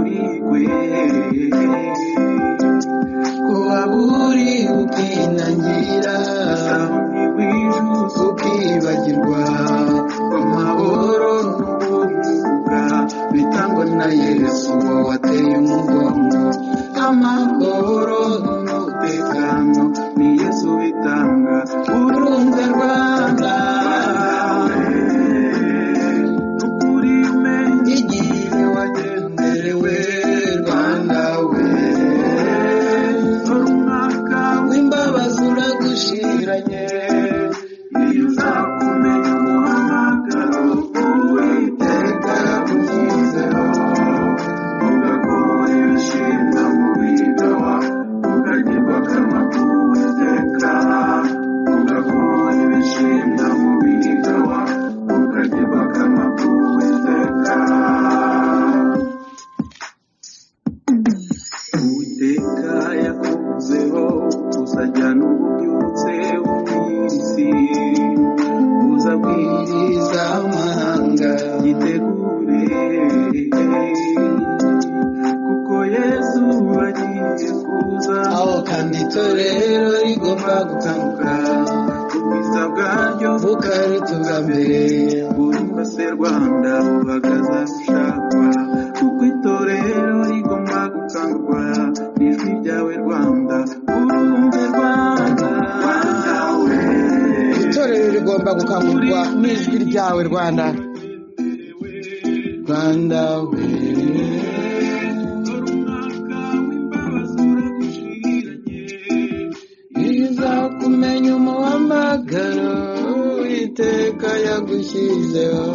Uburigwe ko waburi ukinangira ukibagirwa amahoro n'ubumuga bitangwa na Yesu wateye umugongo. Amahoro n'umutekano ni Yesu bitanga. Urumve Rwanda, ukuri umenye igihe wagenderewe. Rwanda we, umwaka w'imbabazi uragushiranye. Iyo uzakumenya umuhamagaro Uwiteka yagushyizeho, ugakura ibishimwa mu bigawa, ukagirwa akanwa k'Uwiteka. Ugakura ibishimwa mu bigawa, ukagirwa akanwa k'Uwiteka. Uwiteka yakuvuzeho uzajyana ububyutse bw'isi, uzabwiriza amahanga. Yitegure kuko Yesu agiye kuza. Aho kandi itorero rigomba gukanguka, ubwiza bwaryo bukaruta ubwa mbere. Urumva se Rwanda, buhagaze bushakwa, kuko itorero rigomba gukangurwa n'ijwi ryawe Rwanda. Urumve Rwanda, Rwanda we, Itorero rigomba gukangurwa n'ijwi ryawe Rwanda. Rwanda we, umwaka w'imbabazi uragushiranye. Iza kumenya umuhamagaro Uwiteka yagushyizeho.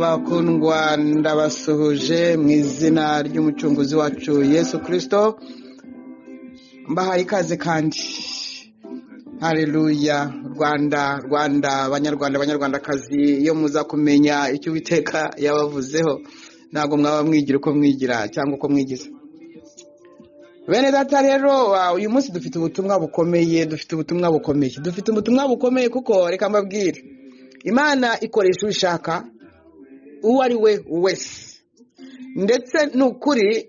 Bakundwa, ndabasuhuje mu izina ry'Umucunguzi wacu Yesu Kirisito. Mbahaye ikaze kandi hareruya. Rwanda, Rwanda, Banyarwanda, Banyarwandakazi, iyo muza kumenya icyo Uwiteka yabavuzeho, ntabwo mwaba mwigira uko mwigira cyangwa uko mwigiza. Bene data rero, uyu munsi dufite ubutumwa bukomeye, dufite ubutumwa bukomeye, dufite ubutumwa bukomeye, kuko reka mbabwire, Imana ikoresha ubishaka uwo ari we wese. Ndetse ni ukuri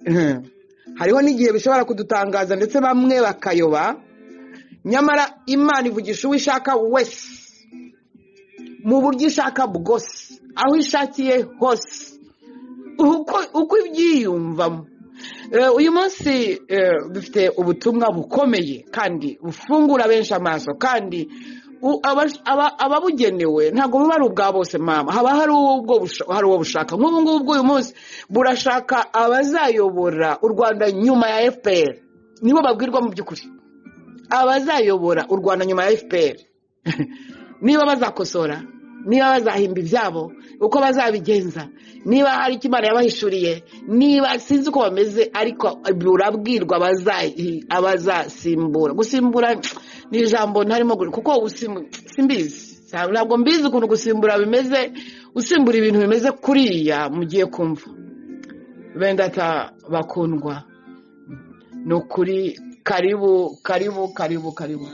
hariho n'igihe bishobora kudutangaza, ndetse bamwe bakayoba. Nyamara Imana ivugisha uwo ishaka wese, mu buryo ishaka bwose, aho ishakiye hose, uko ibyiyumvamo. Uyu munsi dufite ubutumwa bukomeye kandi bufungura benshi amaso, kandi ababugenewe ntabwo buba ari ubwa bose mama, haba hari uwo bushaka. Nk'ubu ngubu uyu munsi burashaka abazayobora u Rwanda nyuma ya FPR, nibo babwirwa mu by'ukuri. Abazayobora u Rwanda nyuma ya FPR, niba bazakosora, niba bazahimba ibyabo, uko bazabigenza, niba hari icyo Imana yabahishuriye, niba sinzi uko bameze, ariko burabwirwa abazasimbura. Gusimbura ni ijambo ntarimo, kuko simbizi, ntabwo mbizi ukuntu gusimbura bimeze. Usimbura ibintu bimeze kuriya mugiye kumva. Bendata bakundwa, ni ukuri karibu, karibu, karibu, karibu,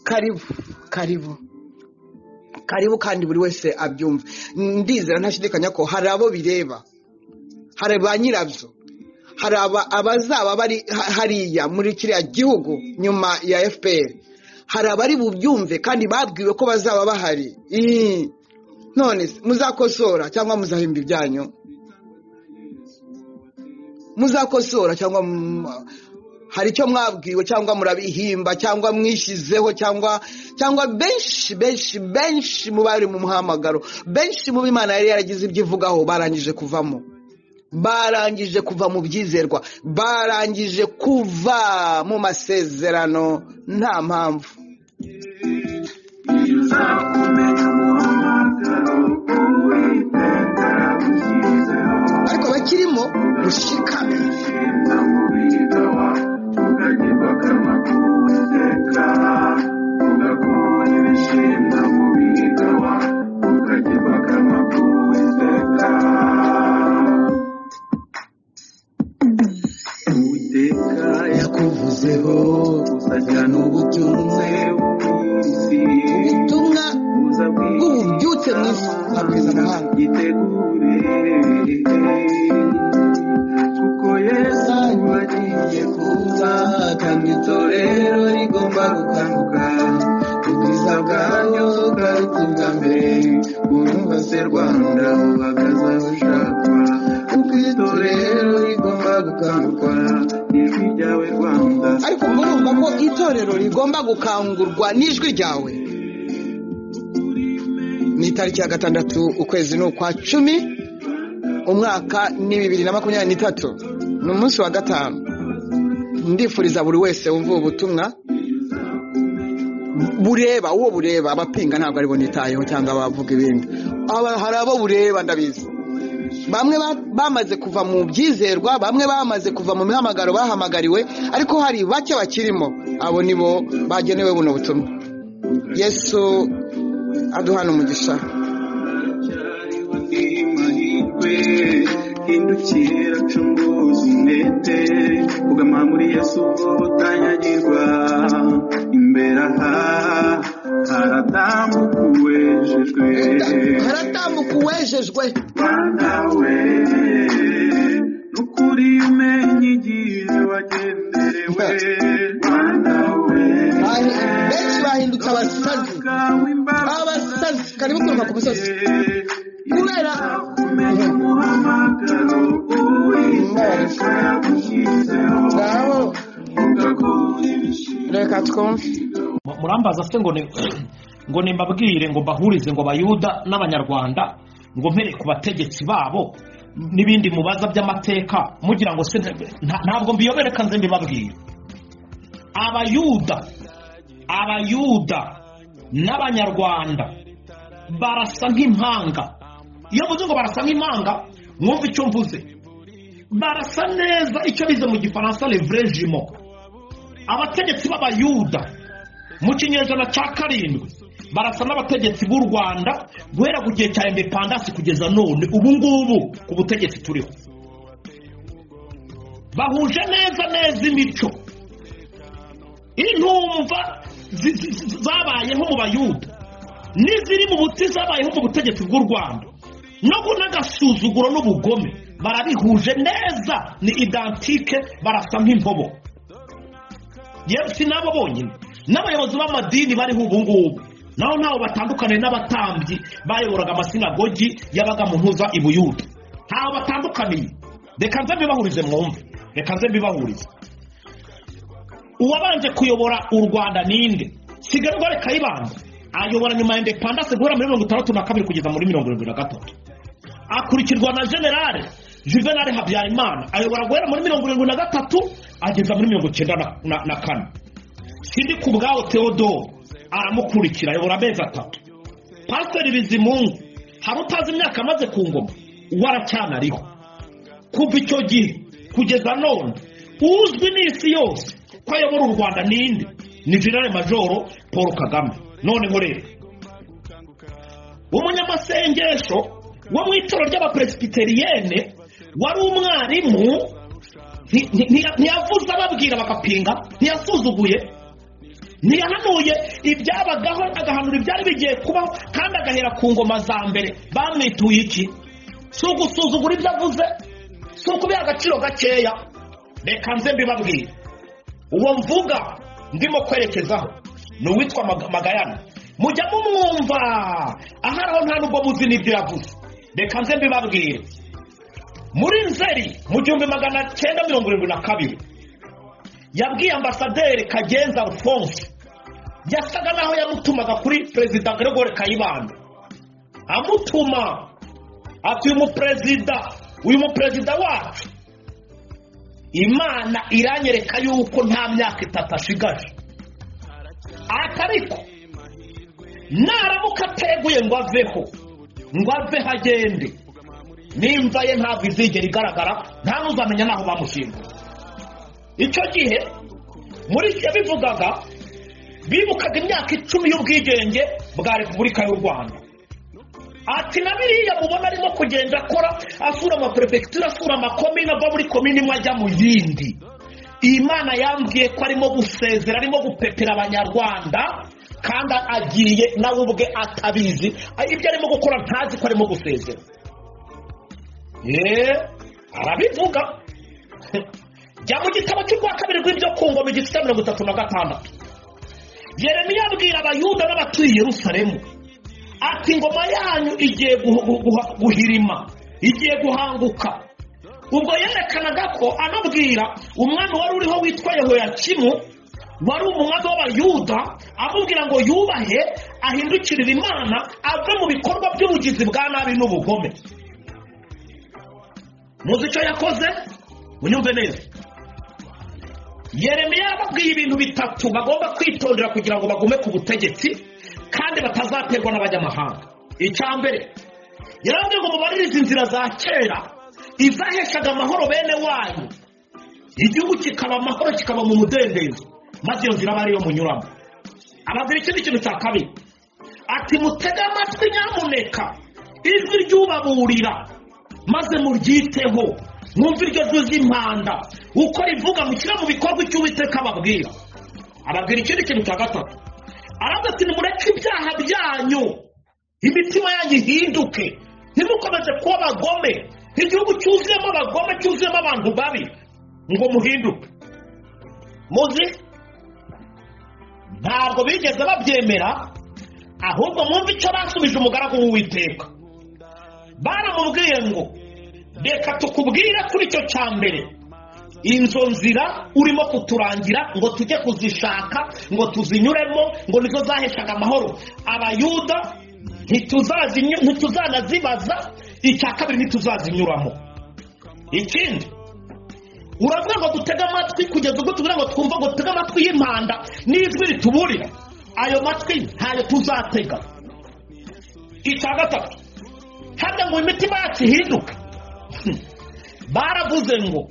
karibu, karibu, karibu, kandi buri wese abyumva. Ndizera ntashidikanya ko hari abo bireba, hari ba nyirabyo, hari abazaba bari hariya muri kiriya gihugu nyuma ya FPR, hari abari bubyumve kandi babwiwe ko bazaba bahari. None muzakosora cyangwa muzahimba ibyanyu? Muzakosora cyangwa hari icyo mwabwiwe, cyangwa murabihimba, cyangwa mwishyizeho, cyangwa benshi benshi benshi mu bari mu muhamagaro, benshi mu b'Imana yari yaragize ibyo ivugaho, barangije kuvamo, barangije kuva mu byizerwa, barangije kuva mu masezerano nta mpamvu. Ariko bakirimo gushikame. Yakuvuzeho uzajyana ububyutse ubutumwa bw'ububyutse mu isi, abwiza amahanga. Yitegure. Rwanda uhagaze aho ushaka, kuko itorero rigomba gukangurwa n'ijwi ryawe Rwanda. Ariko murumva ko itorero rigomba gukangurwa n'ijwi ryawe. Ni itariki ya 6 ukwezi ni ukwa 10 umwaka ni 2023, ni umunsi wa 5. Ndifuriza buri wese wumva ubutumwa bureba uwo bureba, abapinga ntabwo aribo nitayeho cyangwa abavuga ibindi, hari abo bureba ndabizi. Bamwe bamaze kuva mu byizerwa, bamwe bamaze kuva mu mihamagaro bahamagariwe, ariko hari bake bakirimo, abo nibo bagenewe buno butumwa. Yesu aduhana umugisha. Hindukira cunguza umwete, ugama muri Yesu utanyagirwa. Imbere aha haratambuka uwejejwe, haratambuka uwejejwe. Rwanda we nukuri umenye igihe wagenderewe. Rwanda we benshi bahindutse abasazi, abasazi karibu kuruka ku musozi kubera reka twumve. Murambaza se ngo ngo nimbabwire ngo mbahurize ngo Abayuda n'Abanyarwanda ngo mpere ku bategetsi babo n'ibindi mubaza by'amateka, mugira ngo se ntabwo mbiyobereka nze mbibabwire. Abayuda n'Abanyarwanda barasa nk'impanga. Iyo mvuze ngo barasa nk'impanga mwumva icyo mvuze, barasa neza icyo bize mu Gifaransa le vrai jumeau. Abategetsi b'Abayuda mu kinyejana cya 7 barasa n'abategetsi b'u Rwanda guhera ku gihe cya independence kugeza none ubu ngubu ku butegetsi turiho. Bahuje neza neza imico. Intumva zabayeho mu Bayuda n'iziri mu buti zabayeho mu butegetsi bw'u Rwanda no n'agasuzuguro n'ubugome barabihuje neza, ni identique, barasa nk'impobo. Yewe si nabo bonyine, n'abayobozi b'amadini bariho ubu ngubu naho ntaho batandukaniye n'abatambyi bayoboraga amasinagogi yabaga mu ntuza i Buyuda, ntaho batandukaniye. Reka nze mbibahurize mwumve, reka nze mbibahurize. Uwabanje kuyobora u Rwanda ninde? Sigarwa Kayibanda ayobora nyuma ya independence guhera muri 62 kugeza muri 73, akurikirwa na General Juvenal Habyarimana ayobora guhera muri 73 ageza muri 94. Sindi kubwaho Theodore aramukurikira ayobora amezi 3. Pastor Bizimungu hari utazi imyaka amaze ku ngoma, waracyanariho kuva icyo gihe kugeza none. Uzwi n'isi yose ko ayobora u Rwanda ninde? Ni General Major Paul Kagame. Noneho rero umunyamasengesho wo mu itorero ry'abapresbiteriyene wari umwarimu, ntiyavuze ababwira bakapinga, ntiyasuzuguye, ntiyahanuye ibyabagaho, agahanura ibyari bigiye kubaho, kandi agahera ku ngoma za mbere. Bamwituye iki? Si ugusuzugura ibyo avuze, si ukubiha agaciro gakeya. Reka nze mbibabwire. Uwo mvuga ndimo kwerekezaho ni uwitwa Magayana. Mujya mumwumva ahari aho nta nubwo muzi n'ibyo yavuze. Reka nze mbibabwire. Muri Nzeri mu 1972 yabwiye ambasaderi Kagenza Alphonse, yasaga naho yamutumaga kuri Perezida Gregoire Kayibanda, amutuma ati uyu muperezida wacu Imana iranyereka yuko nta myaka 3 ashigaje, ariko naramuka ateguye ngo aveho, ngo ave hagende, nimva ye ntabwo izigera igaragara, nta n'uzamenya naho bamushinga. Icyo gihe muri yabivugaga bibukaga imyaka 10 y'ubwigenge bwa Repubulika y'u Rwanda. Ati na biriya mubona arimo kugenda akora, asura amaprefecture, asura amakomine, ava muri komine imwe ajya mu yindi. Imana yambwiye ko arimo gusezera, arimo gupepera Abanyarwanda, kandi agiye nawe ubwe atabizi ibyo arimo gukora, ntazi ko arimo gusezera. Arabivuga. Jya mu gitabo cy'urwa kabiri rw'ibyo ku ngoma igice cya 36. Yeremiya abwira Abayuda n'abatuye Yerusalemu Ati ingoma yanyu igiye guhirima, igiye guhanguka. Ubwo yerekanaga ko anabwira umwami wari uriho witwa Yehoyakimu, wari umwami w'Abayuda, amubwira ngo yubahe, ahindukirire Imana, ave mu bikorwa by'ubugizi bwa nabi n'ubugome. Muzi icyo yakoze? Munyumve neza. Yeremiya yababwiye ibintu bitatu bagomba kwitondera kugira ngo bagume ku butegetsi kandi batazaterwa n'abanyamahanga. Icya mbere, yarababwiye ngo mubaririze inzira za kera izaheshaga amahoro bene wanyu, igihugu kikaba amahoro, kikaba mu mudendezo, maze iyo nzira aba ariyo munyuramo. Ababwira ikindi kintu cya kabiri, ati mutege amatwi nyamuneka ijwi ry'ubaburira, maze muryiteho, mwumve iryo jwi ry'impanda uko rivuga, mushyire mu bikorwa icyo Uwiteka ababwira. Ababwira ikindi kintu cya gatatu, aravuga ati nimureke ibyaha byanyu, imitima yanyu ihinduke, ntimukomeze kuba abagome, igihugu cyuzuyemo abagome, cyuzuyemo abantu babi, ngo muhinduke. Muzi ntabwo bigeze babyemera, ahubwo mwumve icyo basubije umugaragu w'Uwiteka. Baramubwiye ngo reka tukubwire kuri icyo cya mbere, inzo nzira urimo kuturangira ngo tujye kuzishaka, ngo tuzinyuremo, ngo nizo zaheshaga amahoro Abayuda, ntituzanazibaza. Icya kabiri, ntituzazinyuramo. Ikindi, uravuga ngo dutege amatwi kugeza ubwo tuvuga ngo twumva ngo dutege amatwi y'impanda n'ijwi rituburira, ayo matwi ntayo tuzatega. Icya gatatu, harya ngo imitima yacu ihinduke. Baravuze ngo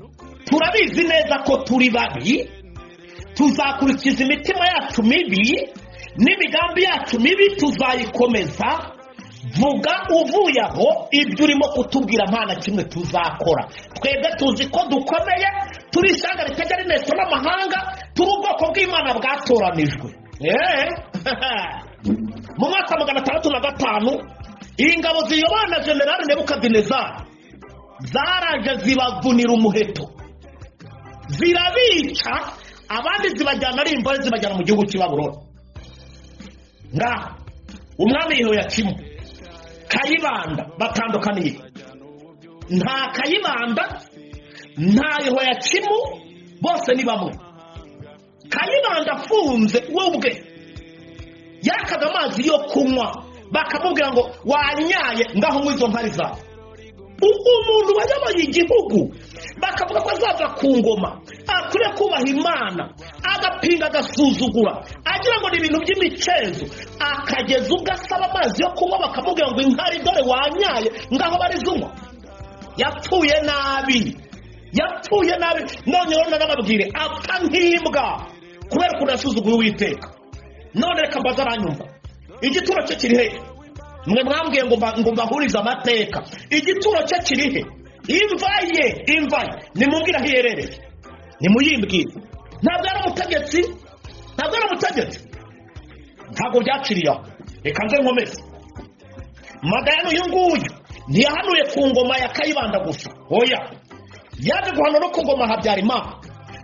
turabizi neza ko turi babi, tuzakurikiza imitima yacu mibi n'imigambi yacu mibi tuzayikomeza. Vuga uvuye aho, ibyo urimo kutubwira nta na kimwe tuzakora. Twebwe tuzi ko dukomeye, turi ishyanga ritajya rineswa n'amahanga, turi ubwoko bw'Imana bwatoranijwe. Mu mwaka wa 605 ingabo ziyobowe na General Nebukadinezari zaraje zibavunira umuheto, zirabica, abandi zibajyana ari imbohe, zibajyana mu gihugu cy'i Babuloni. Ngaho umwami Yehoyakimu, Kayibanda batandukaniye, nta Kayibanda nta Yehoyakimu, bose ni bamwe. Kayibanda afunze we ubwe yakaga amazi yo kunywa, bakamubwira ngo wanyaye, ngaho unywa izo nkari zawe. Umuntu wayoboye igihugu bakavuga ko azaza ku ngoma, akwiriye kubaha Imana, agapinga, agasuzugura, agira ngo ni ibintu by'imicezo, akageza ubwo asaba amazi yo kunywa bakamubwira ngo inkari dore wanyaye, ngaho barizunywa. Yapfuye nabi, yapfuye nabi. None rero narababwire, apfa nk'imbwa kubera ukuntu yasuzuguye Uwiteka. None reka mbaze aranyumva, igituro cye kiri he? Mwe mwambwiye ngo mbahurize amateka, igituro cye kiri he? Imva ye, imva ye nimumbwire aho iherereye, nimuyimbwire. Ntabwo ari umutegetsi, ntabwo ari umutegetsi, ntabwo byaciriye aho. Reka nze nkomeze. Magayane uyu nguyu ntiyahanuye ku ngoma ya Kayibanda gusa, oya, yaje guhanura no ku ngoma Habyarimana.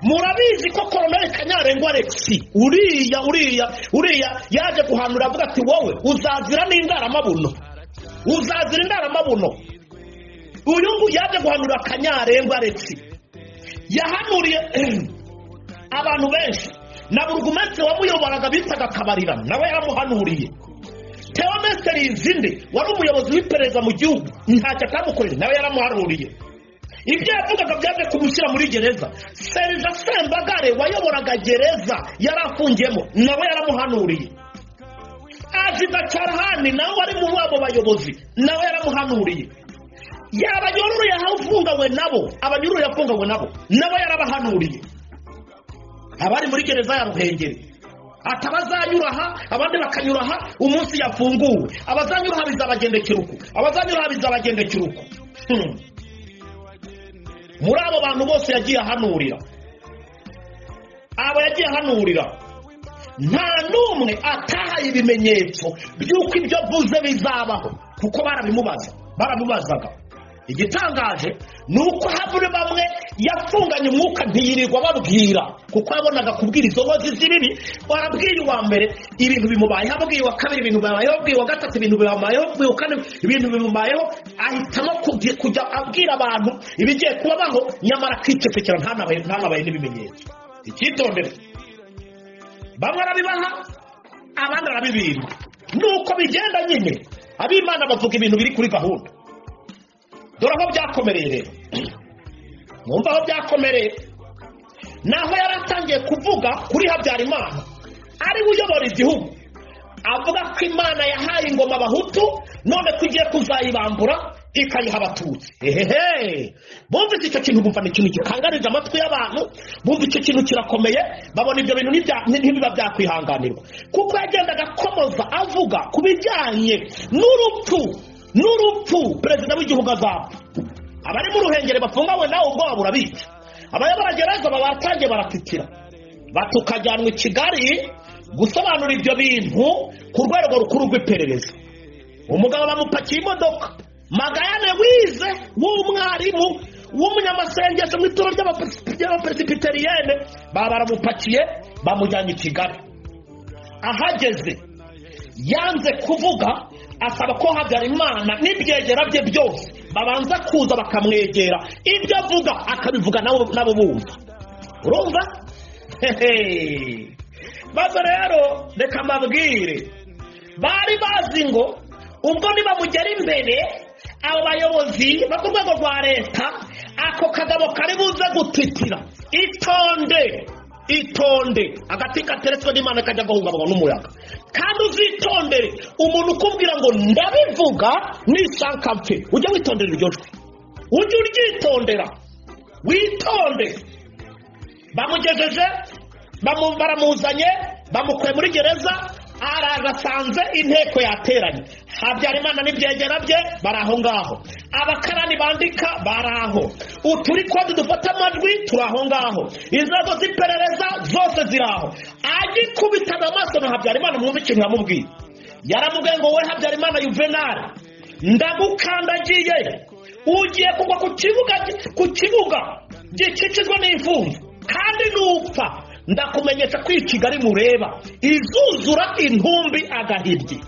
Murabizi ko Koloneli Kanyarengwa Alexis uriya yaje guhanura avuga ati wowe uzazira n'indaramabuno, uzazira indaramabuno. Uyu nguyu yaje guhanura Kanyarengwa Alexis, yahanuriye abantu benshi. Na burugumesitiri wamuyoboraga bitaga Kabarira nawe yaramuhanuriye. Teomesitiri Izinde wari umuyobozi w'iperereza mu gihugu ntacyo atamukoreye, nawe yaramuhanuriye. Ibyo yavugaga byaje kumushyira muri gereza. Serija Sembagare wayoboraga gereza yari afungiyemo nawe yaramuhanuriye. Ajida Cyarahani nawe wari muri abo bayobozi nawe yaramuhanuriye. Abanyururu yafunganywe nabo, abanyururu yafunganywe nabo nawe yarabahanuriye. Abari muri gereza ya Ruhengeri ati abazanyura aha, abandi bakanyura aha, umunsi yafunguwe abazanyura aha bizabagendekera uku, abazanyura aha bizabagendekera uku. Muri abo bantu bose yagiye ahanurira, abo yagiye ahanurira nta n'umwe atahaye ibimenyetso by'uko ibyo avuze bizabaho, kuko barabimubaza, baramubazaga. Igitangaje ni uko habure bamwe yafunganye umwuka ntiyirirwa babwira, kuko yabonaga kubwira izo nkozi z'ibibi. Warabwiye uwa mbere ibintu bimubayeho, ababwiye uwa kabiri ibintu bimubayeho, ababwiye uwa gatatu ibintu bimubayeho, ababwiye uwa kane ibintu bimubayeho, ahitamo kujya abwira abantu ibigiye kubabaho, nyamara akicecekera ntanabaye n'ibimenyetso. Icyitondere, bamwe arabibaha abandi arabibima. Nuko bigenda nyine, ab'Imana bavuga ibintu biri kuri gahunda. Dore aho byakomereye rero, mwumva aho byakomereye, naho yaratangiye kuvuga kuri Habyarimana ari we uyobora igihugu, avuga ko Imana yahaye ingoma Abahutu none ko igiye kuzayibambura ikayiha Abatutsi. Ehehe, bumvise icyo kintu, bumva ni ikintu gikangarije amatwi y'abantu, bumva icyo kintu kirakomeye, babona ibyo bintu ntibiba byakwihanganirwa, kuko yagendaga akomoza avuga ku bijyanye n'urupfu perezida w'igihugu azapfa. Abari mu Ruhengeri bafunganywe nawe ubwoba burabica, abayobora gereza babatangiye baratitira, batukajyanwa i Kigali gusobanura ibyo bintu ku rwego rukuru rw'iperereza. Umugabo bamupakiye imodoka, Magayane wize w'umwarimu w'umunyamasengesho mu ituro ry'abapresibiteriyene, baramupakiye bamujyanye i Kigali. Ahageze yanze kuvuga, asaba ko Habyarimana n'ibyegera bye byose babanza kuza bakamwegera, ibyo avuga akabivuga nabo bumva. Urumva? Maze rero reka mbabwire, bari bazi ngo ubwo nibamugera imbere abo bayobozi bo ku rwego rwa leta, ako kagabo kari buze gutitira. Itonde, itonde, agati kateretswe n'Imana kajya guhungabanywa n'umuyaga. Kandi uzitondere umuntu ukubwira ngo ndabivuga nishaka mfe, ujye witondera iryo jwi, ujye uryitondera, witonde. Bamugejeje, baramuzanye, bamukuye muri gereza, araza asanze inteko yateranye. Habyarimana n'ibyegera bye bari aho ngaho, abakarani bandika bari aho, uturi kode dufata amajwi turi aho ngaho, inzego z'iperereza zose ziri aho. Agikubitana amaso na Habyarimana, mwumve ikintu yamubwiye. Yaramubwiye ngo we Habyarimana Juvenal, ndagukandagiye, ugiye kugwa ku kibuga gikikijwe n'imfungwa, kandi nupfa ndakumenyesha ko i Kigali mureba izuzura intumbi agahibye.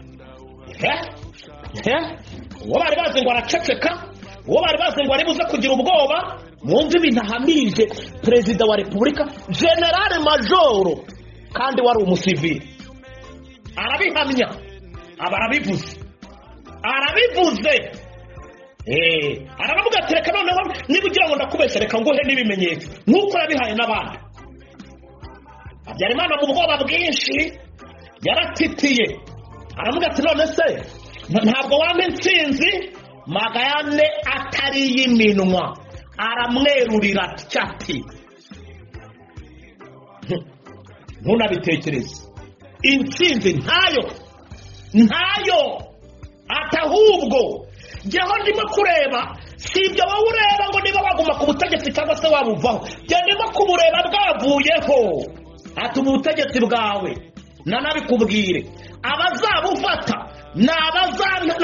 Uwo bari bazi ngo araceceka, uwo bari bazi ngo ari buze kugira ubwoba, mwumve ibintu ahamije perezida wa repubulika generale majoro, kandi wari umusivili, arabihamya, aba arabivuze, arabivuze. Aravuga ati reka noneho niba ugira ngo ndakubeshya reka nguhe n'ibimenyetso nk'uko yabihaye n'abandi. Habyarimana mu bwoba bwinshi yaratitiye, aravuga ati none se ntabwo wampa intsinzi? Magayane atari y'iminwa, aramwerurira ati ntunabitekereze, intsinzi ntayo, ntayo, atahubwo jyeho ndimo kureba, si ibyo wowe ureba ngo niba waguma ku butegetsi cyangwa se wabuvaho, jye ndimo kubureba bwavuyeho. Ati ubutegetsi bwawe nanabikubwire, abazabufata ni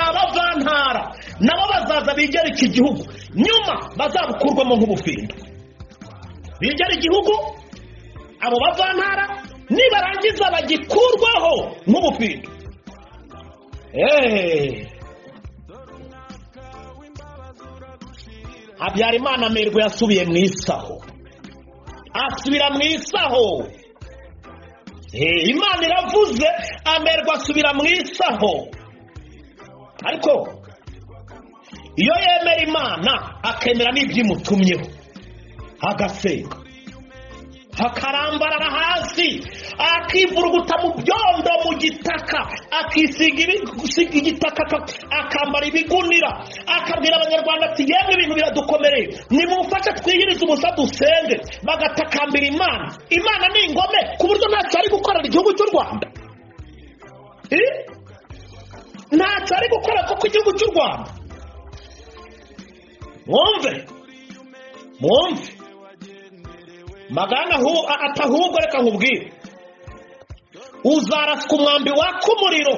abavantara, nabo bazaza bigera iki gihugu, nyuma bazabukurwamo nk'ubufindo. Bigera igihugu abo bavantara nibarangiza bagikurwaho nk'ubufindo. Habyarimana amerwe yasubiye mu isaho, asubira mu isaho. Imana iravuze, amerwa asubira mu isaho. Ariko iyo yemera Imana akemera n'ibyimutumyeho, agasenga, akarambarara hasi, akivuruguta mu byondo mu gitaka, akisiga igitaka, akambara ibigunira, akabwira Abanyarwanda ati yemwe ibintu biradukomereye, nimumfashe twiyirize ubusa dusenge, bagatakambira Imana. Imana ni ingome ku buryo ntacyo ari gukorera igihugu cy'u Rwanda, ntacyo ari gukora kuko igihugu cy'u Rwanda. Mwumve, mwumve Magana atahubwo reka nkubwire, uzaraswa umwambi waka umuriro,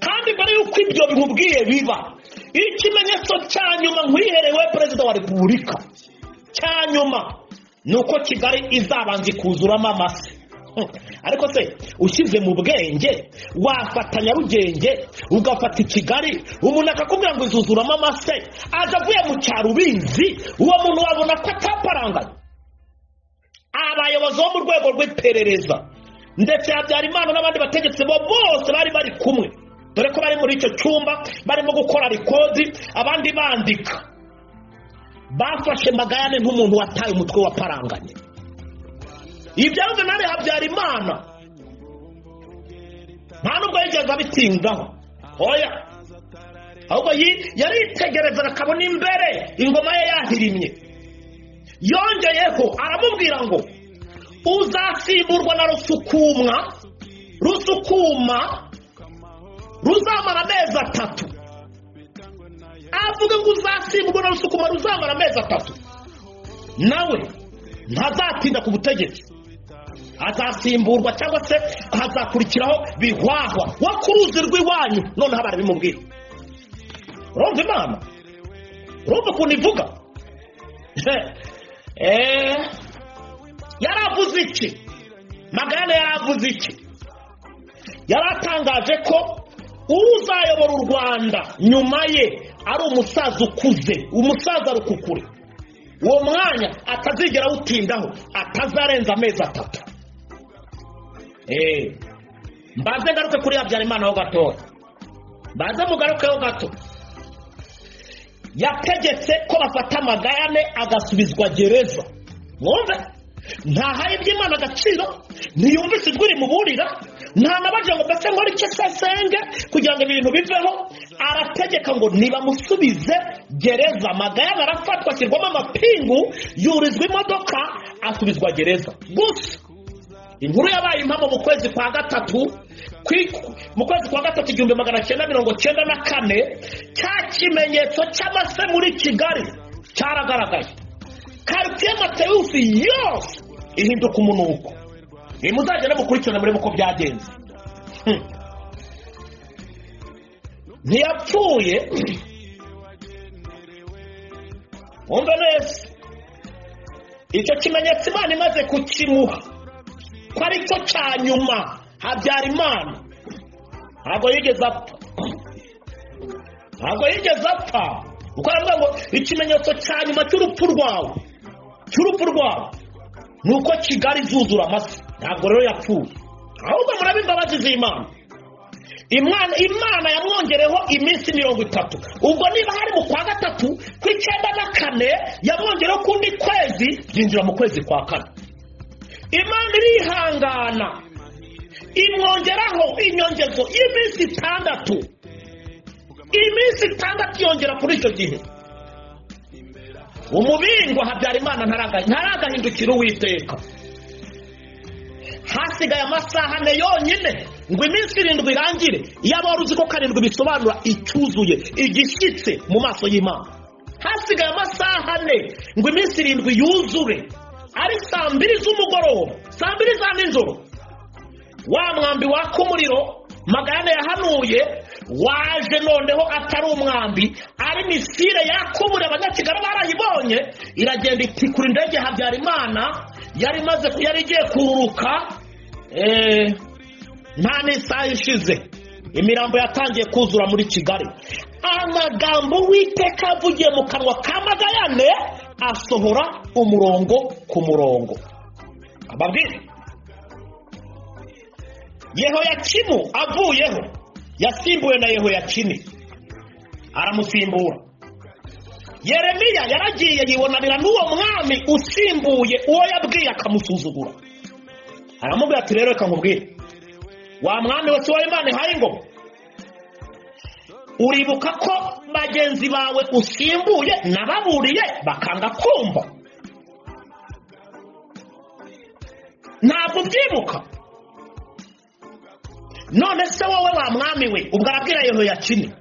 kandi mbere yuko ibyo bimubwiye biba, Ikimenyetso cya nyuma nkwiherewe perezida wa repubulika cya nyuma ni uko Kigali izabanza ikuzuramo amase. Ariko se ushyize mu bwenge wafata Nyarugenge ugafata i Kigali, umuntu akakubwira ngo izuzuramo amase aza avuye mu cyaro ubizi, uwo muntu wabona ko ataparanganye. Abayobozi bo mu rwego rw'iperereza ndetse Habyarimana n'abandi bategetsi bo bose bari bari kumwe, dore ko bari muri icyo cyumba barimo gukora rikodi abandi bandika, bafashe Magayane nk'umuntu wataye umutwe wa paranganye. Ibyo nari Habyarimana nta nubwo yigeze abitindaho, oya, ahubwo yaritegereza akabona imbere ingoma ye yahirimye. Yongeyeho aramubwira ngo uzasimburwa na Rusukuma ruzamara amezi 3. Avuga ngo uzasimburwa na Rusukuma ruzamara amezi 3, nawe ntazatinda ku butegetsi, azasimburwa cyangwa se hazakurikiraho Bihwahwa wo ku ruzi rw'iwanyu. Noneho barabimubwira. Urumva Imana, urumva ukuntu ivuga. Yaravuze iki? Magayane yaravuze iki? Yaratangaje ko uzayobora u Rwanda nyuma ye ari umusaza ukuze, umusaza rukukure, uwo mwanya atazigera awutindaho, atazarenza amezi 3. Mbanze ngaruke kuri Habyarimana ho gatoya, mbanze mugarukeho gato. Yategetse ko bafata Magayane agasubizwa gereza. Mwumve, ntahaye iby'Imana agaciro, ntiyumvise ijwi rimuburira, nta nabaje ngo mbese nkore icyo sesenge kugira ngo ibintu biveho. Arategeka ngo nibamusubize gereza. Magayane arafatwa ashyirwamo amapingu, yurizwa imodoka, asubizwa gereza. Gusa inkuru yabaye impamo mu kwezi kwa gatatu, mu kwezi kwa gatatu 1994, cya kimenyetso cy'amase muri Kigali cyaragaragaye. Quartier Mateusi yose ihinduka umunuko. Muzagenda mukurikirana murebe uko byagenze. Ntiyapfuye, wumve neza, icyo kimenyetso Imana imaze kukimuha ko ari cyo cya nyuma, Habyarimana ntabwo yigeze apfa, ntabwo yigeze apfa. Uko aravuga ngo ikimenyetso cya nyuma cy'urupfu rwawe, cy'urupfu rwawe ni uko Kigali izuzura amase. Ntabwo rero yapfuye, ahubwo murabe imbabazi z'Imana. Imana yamwongereho iminsi 30. Ubwo niba hari mu kwa gatatu ku 94, yamwongereho kundi kwezi, byinjira mu kwezi kwa kane. Imana irihangana imwongeraho inyongezo y'iminsi 6. Iminsi 6 yongera kuri icyo gihe. Umubingwa Habyarimana ntaragahindukira Uwiteka. Hasigaye amasaha 4 yonyine ngo iminsi 7 irangire. Iyaba wari uzi ko 7 bisobanura icyuzuye, igishyitse mu maso y'Imana. Hasigaye amasaha 4 ngo iminsi 7 yuzure, ari saa 2 z'umugoroba, saa 2 za nijoro. Wa mwambi waka umuriro Magayane yahanuye waje noneho atari umwambi, ari misire yakumura. Abanyakigali barayibonye, iragenda itikura indege Habyarimana yari imaze, yari igiye kururuka. Nta n'isaha ishize imirambo yatangiye kuzura muri Kigali. Amagambo Uwiteka avugiye mu kanwa ka Magayane asohora umurongo ku murongo. Ababwire, Yehoyakimu avuyeho yasimbuwe na Yehoyakini, aramusimbura. Yeremiya yaragiye yibonanira n'uwo mwami usimbuye uwo yabwiye akamusuzugura. Aramubwira ati rero reka nkubwire, wa mwami we si wowe Imana ihaye ingoma? Uribuka ko bagenzi bawe usimbuye nababuriye bakanga kumva? Ntabwo ubyibuka? None se wowe wa mwami we, ubwo arabwira Yehoyakini,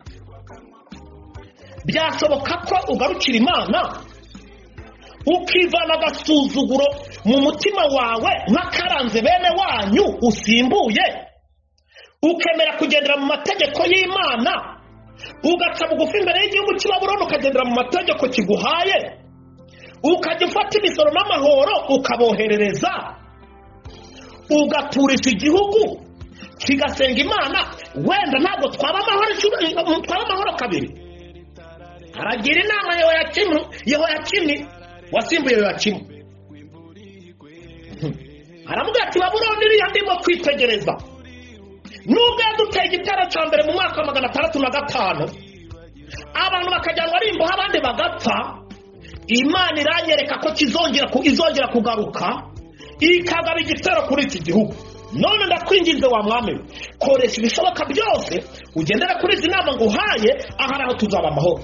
byashoboka ko ugarukira Imana ukivana agasuzuguro mu mutima wawe nk'akaranze bene wanyu usimbuye, ukemera kugendera mu mategeko y'Imana Ugaca bugufi imbere y'igihugu cy'i Babuloni, ukagendera mu mategeko kiguhaye, ukajya ufata imisoro n'amahoro ukaboherereza, ugaturisha igihugu kigasenga Imana, wenda ntabwo twaba amahoro kabiri. Aragira inama Yehoyakimu wasimbuye Yehoyakimu, aramubwira ati Babuloni iriya ndimo kwitegereza, nubwo yaduteye igitero cya mbere mu mwaka wa 605, abantu bakajyanwa ari imbohe abandi bagapfa, Imana iranyereka ko izongera kugaruka ikagaba igitero kuri iki gihugu. None ndakwinginze wa mwami, koresha ibishoboka byose ugendere kuri izi nama nguhaye, ahari aho tuzaba amahoro.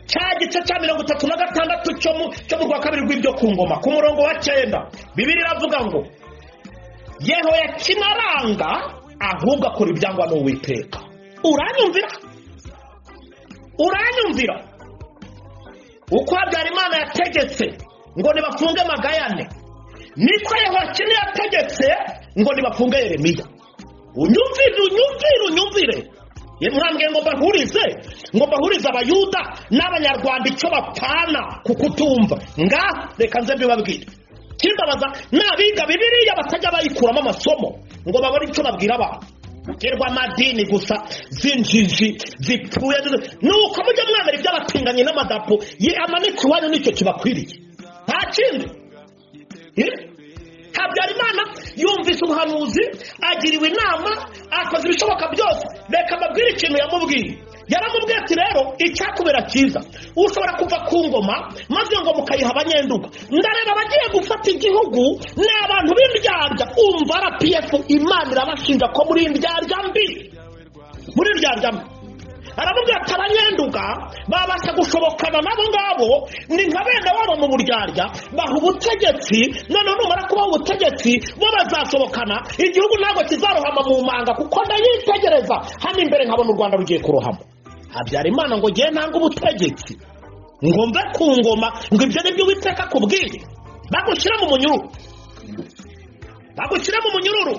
Cya gice cya 36 cyo mu rwa kabiri rw'ibyo ku ngoma, ku murongo wa 9, Bibiliya iravuga ngo Yehoyakimu aranga ahubwo akora ibyangwa n'Uwiteka. Uranyumvira? Uranyumvira? Uko Habyarimana yategetse ngo nibafunge Magayane, niko Yehoyakimu yategetse ngo nibafunge Yeremiya. Unyumvire, unyumvire, unyumvire. Mwambwiye ngo mbahurize Abayuda n'Abanyarwanda icyo bapfana kukutumva. Ngaho reka nze mbibabwire. Kimbabaza n'abiga Bibiliya batajya bayikuramo amasomo ngo babone icyo babwira abantu. Terwa amadini gusa zinjiji zipfuye, nuko mujye mwemera iby'abatinganyi n'amadapo amanitse iwanyu, nicyo kibakwiriye, nta kindi. Habyarimana yumvise ubuhanuzi, agiriwe inama, akoze ibishoboka byose. Reka mbabwire ikintu yamubwiye. Yaramubwiye ati rero icyakubera cyiza, ushobora kuva ku ngoma maze iyo ngoma ukayiha abanyenduga. Ndareba abagiye gufata igihugu ni abantu b'indyarya. Umva RPF, Imana irabashinja ko muri indyarya mbi, muri indyarya mbi. Aramubwira ati abanyenduga babasha gushobokana nabo ngabo ni nka bene wabo mu buryarya, baha ubutegetsi, noneho numara kubaha ubutegetsi bo bazasobokana, igihugu ntabwo kizarohama mu manga, kuko ndayitegereza hano imbere nkabona u Rwanda rugiye kurohama. Habyarimana ngo ngiye ntanga ubutegetsi ngo mve ku ngoma, ngo ibyo nibyo Uwiteka akubwiye. Bagushyira mu munyururu, bagushyira mu munyururu,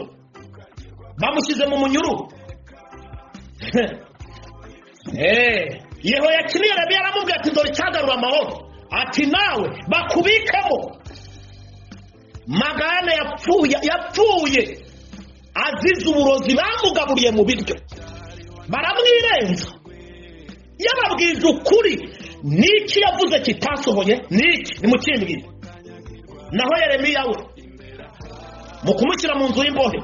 bamushyize mu munyururu. Yehoyakimu Yeremiya aramubwira ati dore icyagarura amahoro, ati nawe bakubikemo. Magayane yapfuye azize uburozi bamugaburiye mu biryo, baramwirenza. Yababwiza ukuri, niki yavuze kitasohoye? Niki? Nimukimbwire. Naho Yeremiya we mu kumushyira mu nzu y'imbohe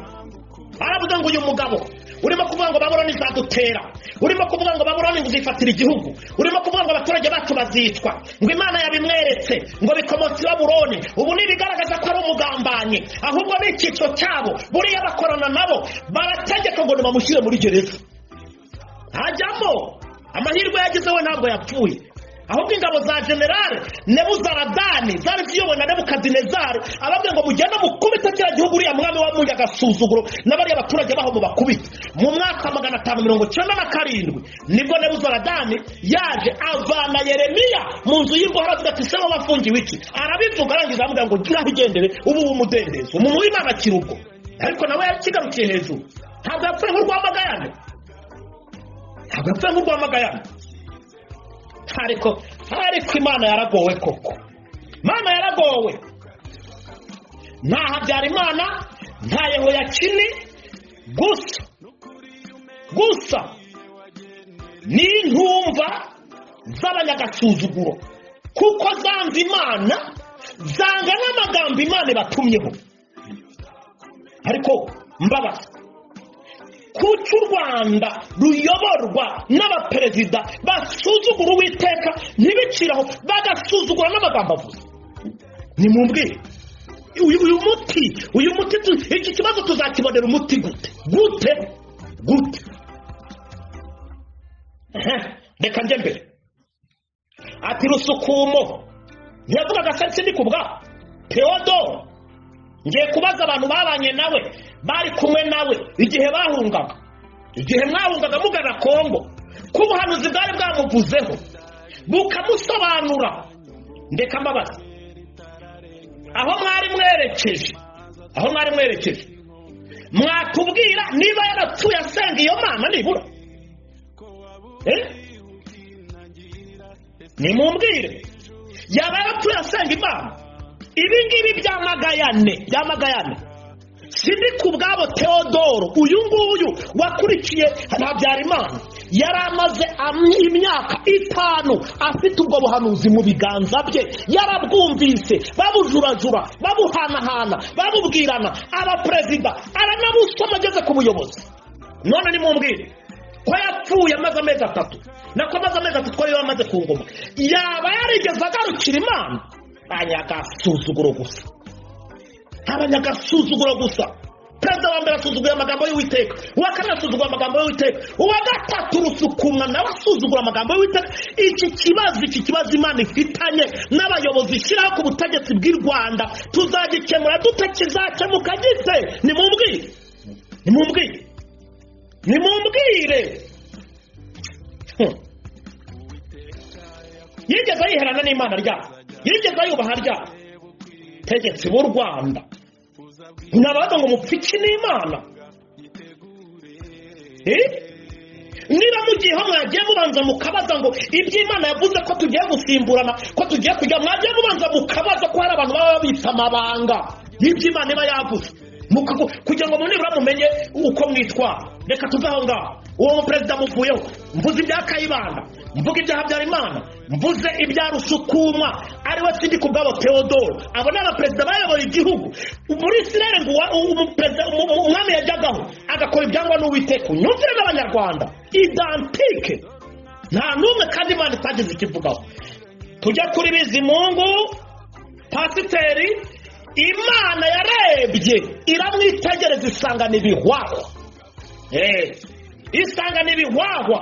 aravuga ngo uyu mugabo urimo kuvuga ngo Babuloni izadutera, urimo kuvuga ngo Babuloni izifatira igihugu, urimo kuvuga ngo abaturage bacu bazicwa, ngo Imana yabimweretse ngo bikomotse i Babuloni, ubu nibigaragaza ko ari umugambanyi, ahubwo ni icyiciro cyabo, buriya bakorana nabo, barategeka ngo nibamushyire muri gereza. Hajyamo amahirwe yagize we ntabwo yapfuye, ahubwo ingabo za generale Nebuzaradani zari ziyobowe na Nebukadinezari ababwiye ngo mugende mukubite kiriya gihugu, uriya mwami wamuye agasuzuguro n'abariya baturage baho mubakubite. Mu mwaka wa 597 nibwo Nebuzaradani yaje avana Yeremiya mu nzu y'imbohe, aravuga ati se wowe wafungiwe iki? Arabivuga arangiza aramubwira ngo gira igendere, ubu umudendezo. Umuntu w'Imana akiri ubwo, ariko nawe yakigarukiye hejuru. Ntabwo yapfuye nk'urwa Magayane, ntabwo yapfuye nk'urwa Magayane. Ariko Imana yaragowe koko, Imana yaragowe. Nta Habyarimana, nta Yehoyakini, gusa ni intumva z'abanyagasuzuguro, kuko zanze Imana, zanga n'amagambo Imana ibatumyeho. Ariko mbabaza, kuki u Rwanda ruyoborwa n'abaperezida basuzugura Uwiteka ntibiciraho, bagasuzugura n'amagambo avuze? Nimumbwire, uyu muti iki kibazo tuzakibonera umuti gute? Gute? Gute? Reka njye mbere. Ati Rusukumo ntiyavugaga se sindi kubwa Theodore, ngiye kubaza abantu babanye nawe, bari kumwe nawe igihe bahungaga, igihe mwahungaga mugana Kongo, ko ubuhanuzi bwari bwamuvuzeho bukamusobanura. Ndeka mbabaza, aho mwari mwerekeje, aho mwari mwerekeje, mwatubwira niba yarapfuye asenga iyo mana nibura? Nimumbwire, yaba yarapfuye asenga Imana? Ibi ngibi byamagayane sindi ku bwabo. Theodoro uyu nguyu wakurikiye Habyarimana yari amaze imyaka 5 afite ubwo buhanuzi mu biganza bye, yarabwumvise, babujurajura, babuhanahana, babubwirana, abaperezida aranabusoma ageze ku buyobozi. None nimumbwire ko yapfuye amaze amezi 3, nako amaze amezi 3 ko yari amaze ku ngoma, yaba yarigeze agarukira Imana? Abanyagasuzuguro gusa, abanyagasuzuguro gusa. Perezida wa mbere asuzuguye amagambo y'Uwiteka, uwa kabiri asuzugura amagambo y'Uwiteka, uwa gatatu Rusukumwa nawe asuzugura amagambo y'Uwiteka. Iki kibazo Imana ifitanye n'abayobozi ishyiraho ku butegetsi bw'i Rwanda tuzagikemura dute? Kizakemuka gite? Nimumbwire, nimumbwire, nimumbwire. Yigeze yiherana n'Imana ryabo? Yigeze yubaha ryabo? Tegetsi b'u Rwanda nabaga ngo mupfiki n'Imana. Niba mugiyeho mwagiye mubanza mukabaza ngo iby'Imana yavuze ko tugiye gusimburana, ko tugiye kujya, mwagiye mubanza mukabaza ko hari abantu baba babitse amabanga y'iby'Imana iba yavuze, kugira ngo nibura mumenye uko mwitwara. Reka tuve aho ngaho. Uwo muperezida muvuyeho, mvuze ibya Kayibanda, mvuga ibya Habyarimana, mvuze ibya Rusukumwa ariwe sindi ku bwabo Theodoro. Abo ni abaperezida bayoboye igihugu muri Israel. Ngo umwami yajyagaho agakora ibyangwa n'Uwiteka. Unyumvire n'Abanyarwanda identique, nta n'umwe kandi Imana itagize ikivugaho. Tujya kuri Bizimungu pasiteri, Imana yarebye iramwitegereza isanga ni ibihwahwa. Isanga ni ibihwahwa.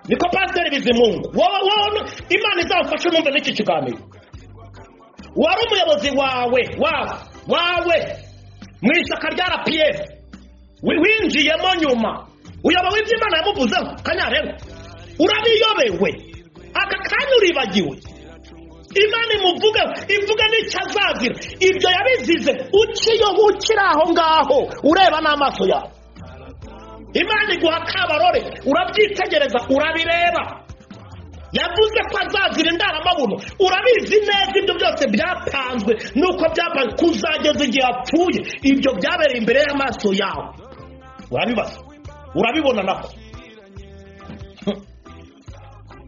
Niko pasiteri Bizimungu, wowe Imana izamufashe numve n'iki kiganiro. Wari umuyobozi wawe wawe mu ishyaka rya RPF, winjiyemo nyuma, uyobowe ibyo Imana yamuvuzeho kanyarengwa, urabiyobewe aka kanya uribagiwe. Imana imuvuga ivuga n'icyo azazira, ibyo yabizize ukiri aho ngaho ureba n'amaso yawe. Imana iguha kabarore, urabyitegereza, urabireba. Yavuze ko azazira indaramabuno, urabizi neza. Ibyo byose byapanzwe nuko byapanzwe kuzageza igihe apfuye, ibyo byabereye imbere y'amaso yawe, urabibaza, urabibona nako.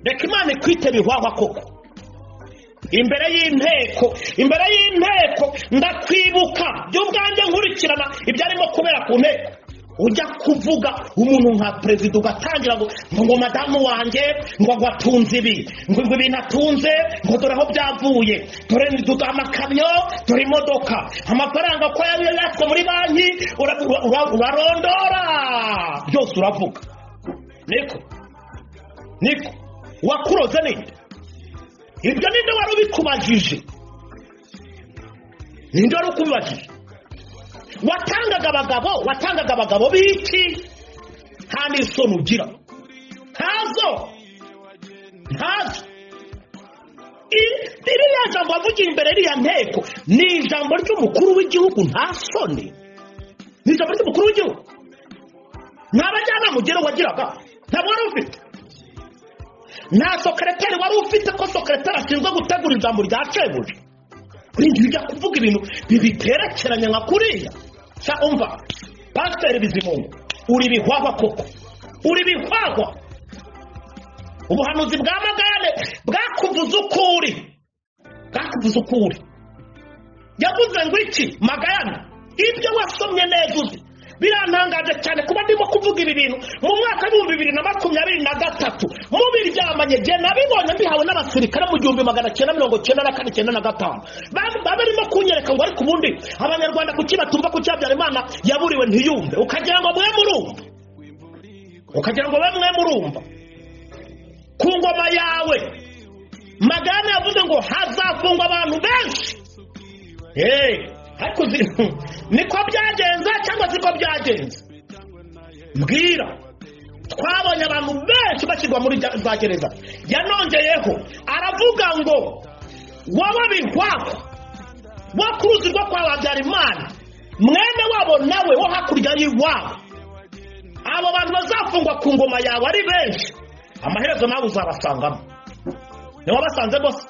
Reka Imana ikwite bihwahwa koko. Imbere y'inteko, imbere y'inteko ndakwibuka by'ubwanjye nkurikirana ibyarimo kubera ku nteko. Ujya kuvuga umuntu nka perezida ugatangira ngo madamu wanjye ngo atunze ibi, ngo ibintu atunze, ngo dore aho byavuye, dore amakamyo, dore imodoka, amafaranga ko yatswe muri banki, urarondora byose uravuga. Niko wakuroze ninde? Ibyo ninde wari ubikubajije? Ninde wari ukubibajije? Watangaga abagabo, watangaga abagabo biki? Nta n'isoni ugira, ntazo, ntazo. Iriya jambo wavugiye imbere iriya nteko ni ijambo ry'umukuru w'igihugu, nta soni. Ni ijambo ry'umukuru w'igihugu. Nta bajyanama ugera wagiraga, ntabwo wari ufite. Nta sokereteri wari ufite, ko sokereteri ashinzwe gutegura ijambo rya shebuja. Urinda ujya kuvuga ibintu bibiterekeranye nka kuriya. Sa umva Pasiteri Bizimungu, uri bihwahwa koko, uri bihwahwa. Ubuhanuzi bwa Magayane bwakuvuze ukuri, bwakuvuze ukuri. Yavuze ngo iki Magayane? Ibyo wasomye neza uzi. Birantangaje cyane kuba ndimo kuvuga ibi bintu mu mwaka w'ibihumbi 2023 mubiryamanye. Jye nabibonye mbihawe n'abasirikare mu 1994 95, barimo kunyereka ngo ariko ubundi Abanyarwanda kuki batumva ko Habyarimana yaburiwe ntiyumve? Ukagira ngo mwe murumva, ukagira ngo mwe murumva. Ku ngoma yawe Magayane yavuze ngo hazafungwa abantu benshi. Ariko niko byagenze cyangwa siko byagenze? Mbwira. Twabonye abantu benshi bashyirwa muri za gereza. Yanongeyeho aravuga ngo wowe bihwahwa wo ku ruzi rwo kwa Habyarimana, mwene wabo nawe wo hakurya y'iwabo Abo bantu bazafungwa ku ngoma yawe ari benshi, amaherezo nawe uzabasangamo. Ni wabasanzemo se?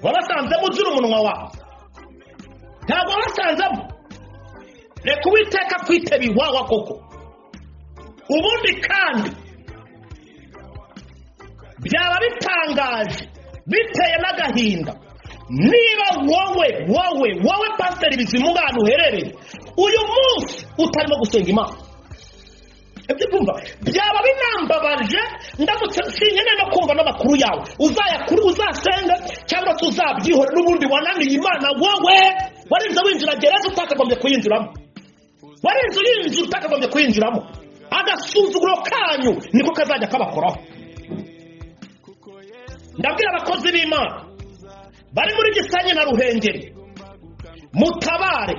Wabasanzemo uzira umunwa wawe? Ntabwo wabasanzemo. Reka Uwiteka kwiteba iwawa koko. Ubundi kandi byaba bitangaje biteye n'agahinda niba wowe wowe wowe Pasiteri Bizimungu ahantu uherereye uyu munsi utarimo gusenga Imana. Ibyo byumva byaba binambabaje ndamutse sinkeneye no kumva n'amakuru yawe. Uzayakuru uzasenga cyangwa se uzabyihore, n'ubundi wananiye Imana. Wowe warinze winjira gereza utakagombye kuyinjiramo, warinze uyinjira utakagombye kuyinjiramo. Agasuzuguro kanyu niko kazajya kabakoraho. Ndabwira abakozi b'Imana bari muri Gisenyi na Ruhengeri, mutabare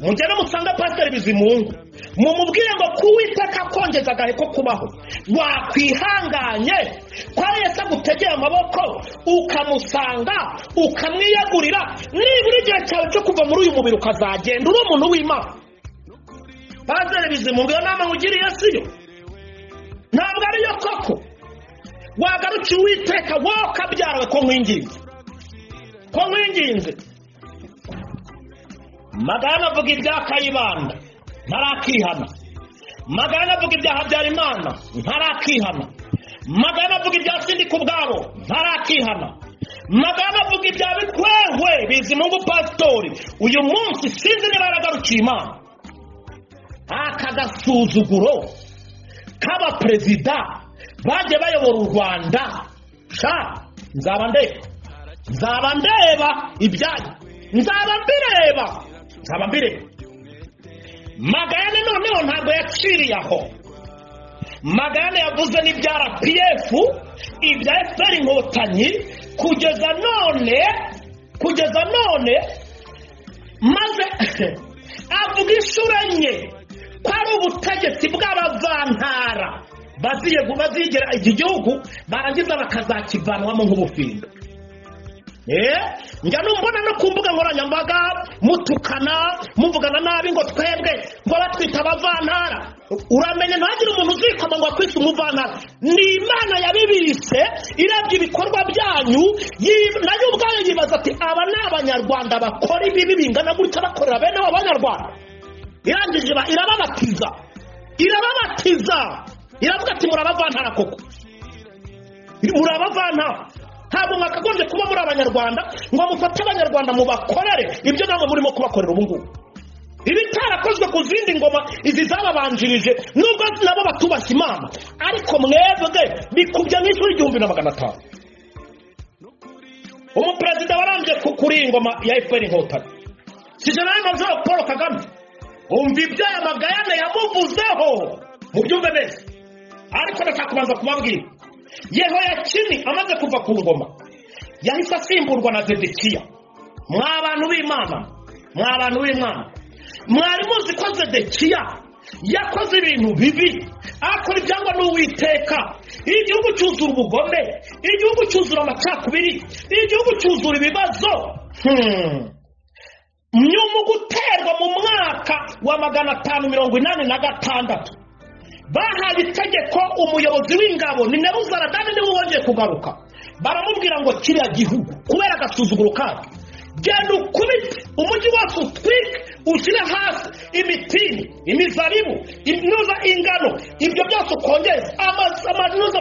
mugende musange Pasiteri Bizimungu, mumubwire ngo kuwiteka kongeza agahe ko kubaho. Wakwihanganye ko ari Yesu agutegeye amaboko ukamusanga ukamwiyegurira, nibura igihe cyawe cyo kuva muri uyu mubiri ukazagenda uri umuntu w'Imana. Pasiteri Bizimungu, iyo nama nkugiriye siyo, ntabwo ariyo koko. Wagarukiye Uwiteka wowe ukabyarawe, ko nkwinginze, ko nkwinginze. Magana avuga ibya Kayibanda ntarakihana, Magana avuga ibya Habyarimana ntarakihana, Magana avuga ibya Sindikubwabo ntarakihana, Magana avuga ibya Bikwehwe Bizimungu pasitori. Uyu munsi sinzi niba yaragarukiye Imana. Aka gasuzuguro k'abaperezida bagiye bayobora u Rwanda, sha nzaba ndeba, nzaba ndeba ibyanyu, nzaba mbireba, nzaba mbireba. Magayane noneho ntabwo yaciriye aho. Magayane yavuze n'ibya RPF, ibya FPR Inkotanyi, kugeza none, kugeza none, maze avuga inshuro enye ko ari ubutegetsi bw'abavantara bazigera iki gihugu barangiza bakazakivanwamo nk'ubufindo. Njya numbona no ku mbuga nkoranyambaga mutukana muvugana nabi ngo twebwe ngo batwita abavantara. Uramenye ntagire umuntu uzikoma ngo akwise umuvantara. Ni Imana yabibise, irebye ibikorwa byanyu nayo ubwayo yibaza ati aba ni Abanyarwanda bakora ibibi bingana gutya bakorera bene abo Banyarwanda. Irangije irababatiza, irababatiza, iravuga ati murabavantara koko, murabavantara. Ntabwo mwakagombye kuba muri Abanyarwanda ngo mufate Abanyarwanda mubakorere ibyo namwe murimo kubakorera ubu ngubu. Ibitarakozwe ku zindi ngoma izi zababanjirije, nubwo nabo batubashye Imana, ariko mwebwe bikubye nk'inshuro 1500. Umuperezida warambye kuri iyi ngoma ya FPR Inkotanyi si General Major Paul Kagame. Umva ibyo aya Magayane yamuvuzeho, mubyumve neza. Ariko ndashaka kubanza kubabwira, Yehoyakini amaze kuva ku ngoma yahise asimburwa na Zedekiya. Mwa bantu b'Imana, mwa bantu b'Imana, mwari muzi ko Zedekiya yakoze ibintu bibi, akora ibyangwa n'Uwiteka. Igihugu cyuzura ubugome, igihugu cyuzura amacakubiri, igihugu cyuzura ibibazo. Nyuma guterwa mu mwaka wa 586 bahaye itegeko umuyobozi w'ingabo ni Nebuzaradani, niwe wongeye kugaruka, baramubwira ngo kiriya gihugu kubera agasuzuguro kacyo, genda ukubite umujyi wose, utwike, ushyire hasi imitini, imizabibu, inuza ingano, ibyo byose ukongeze amanuza,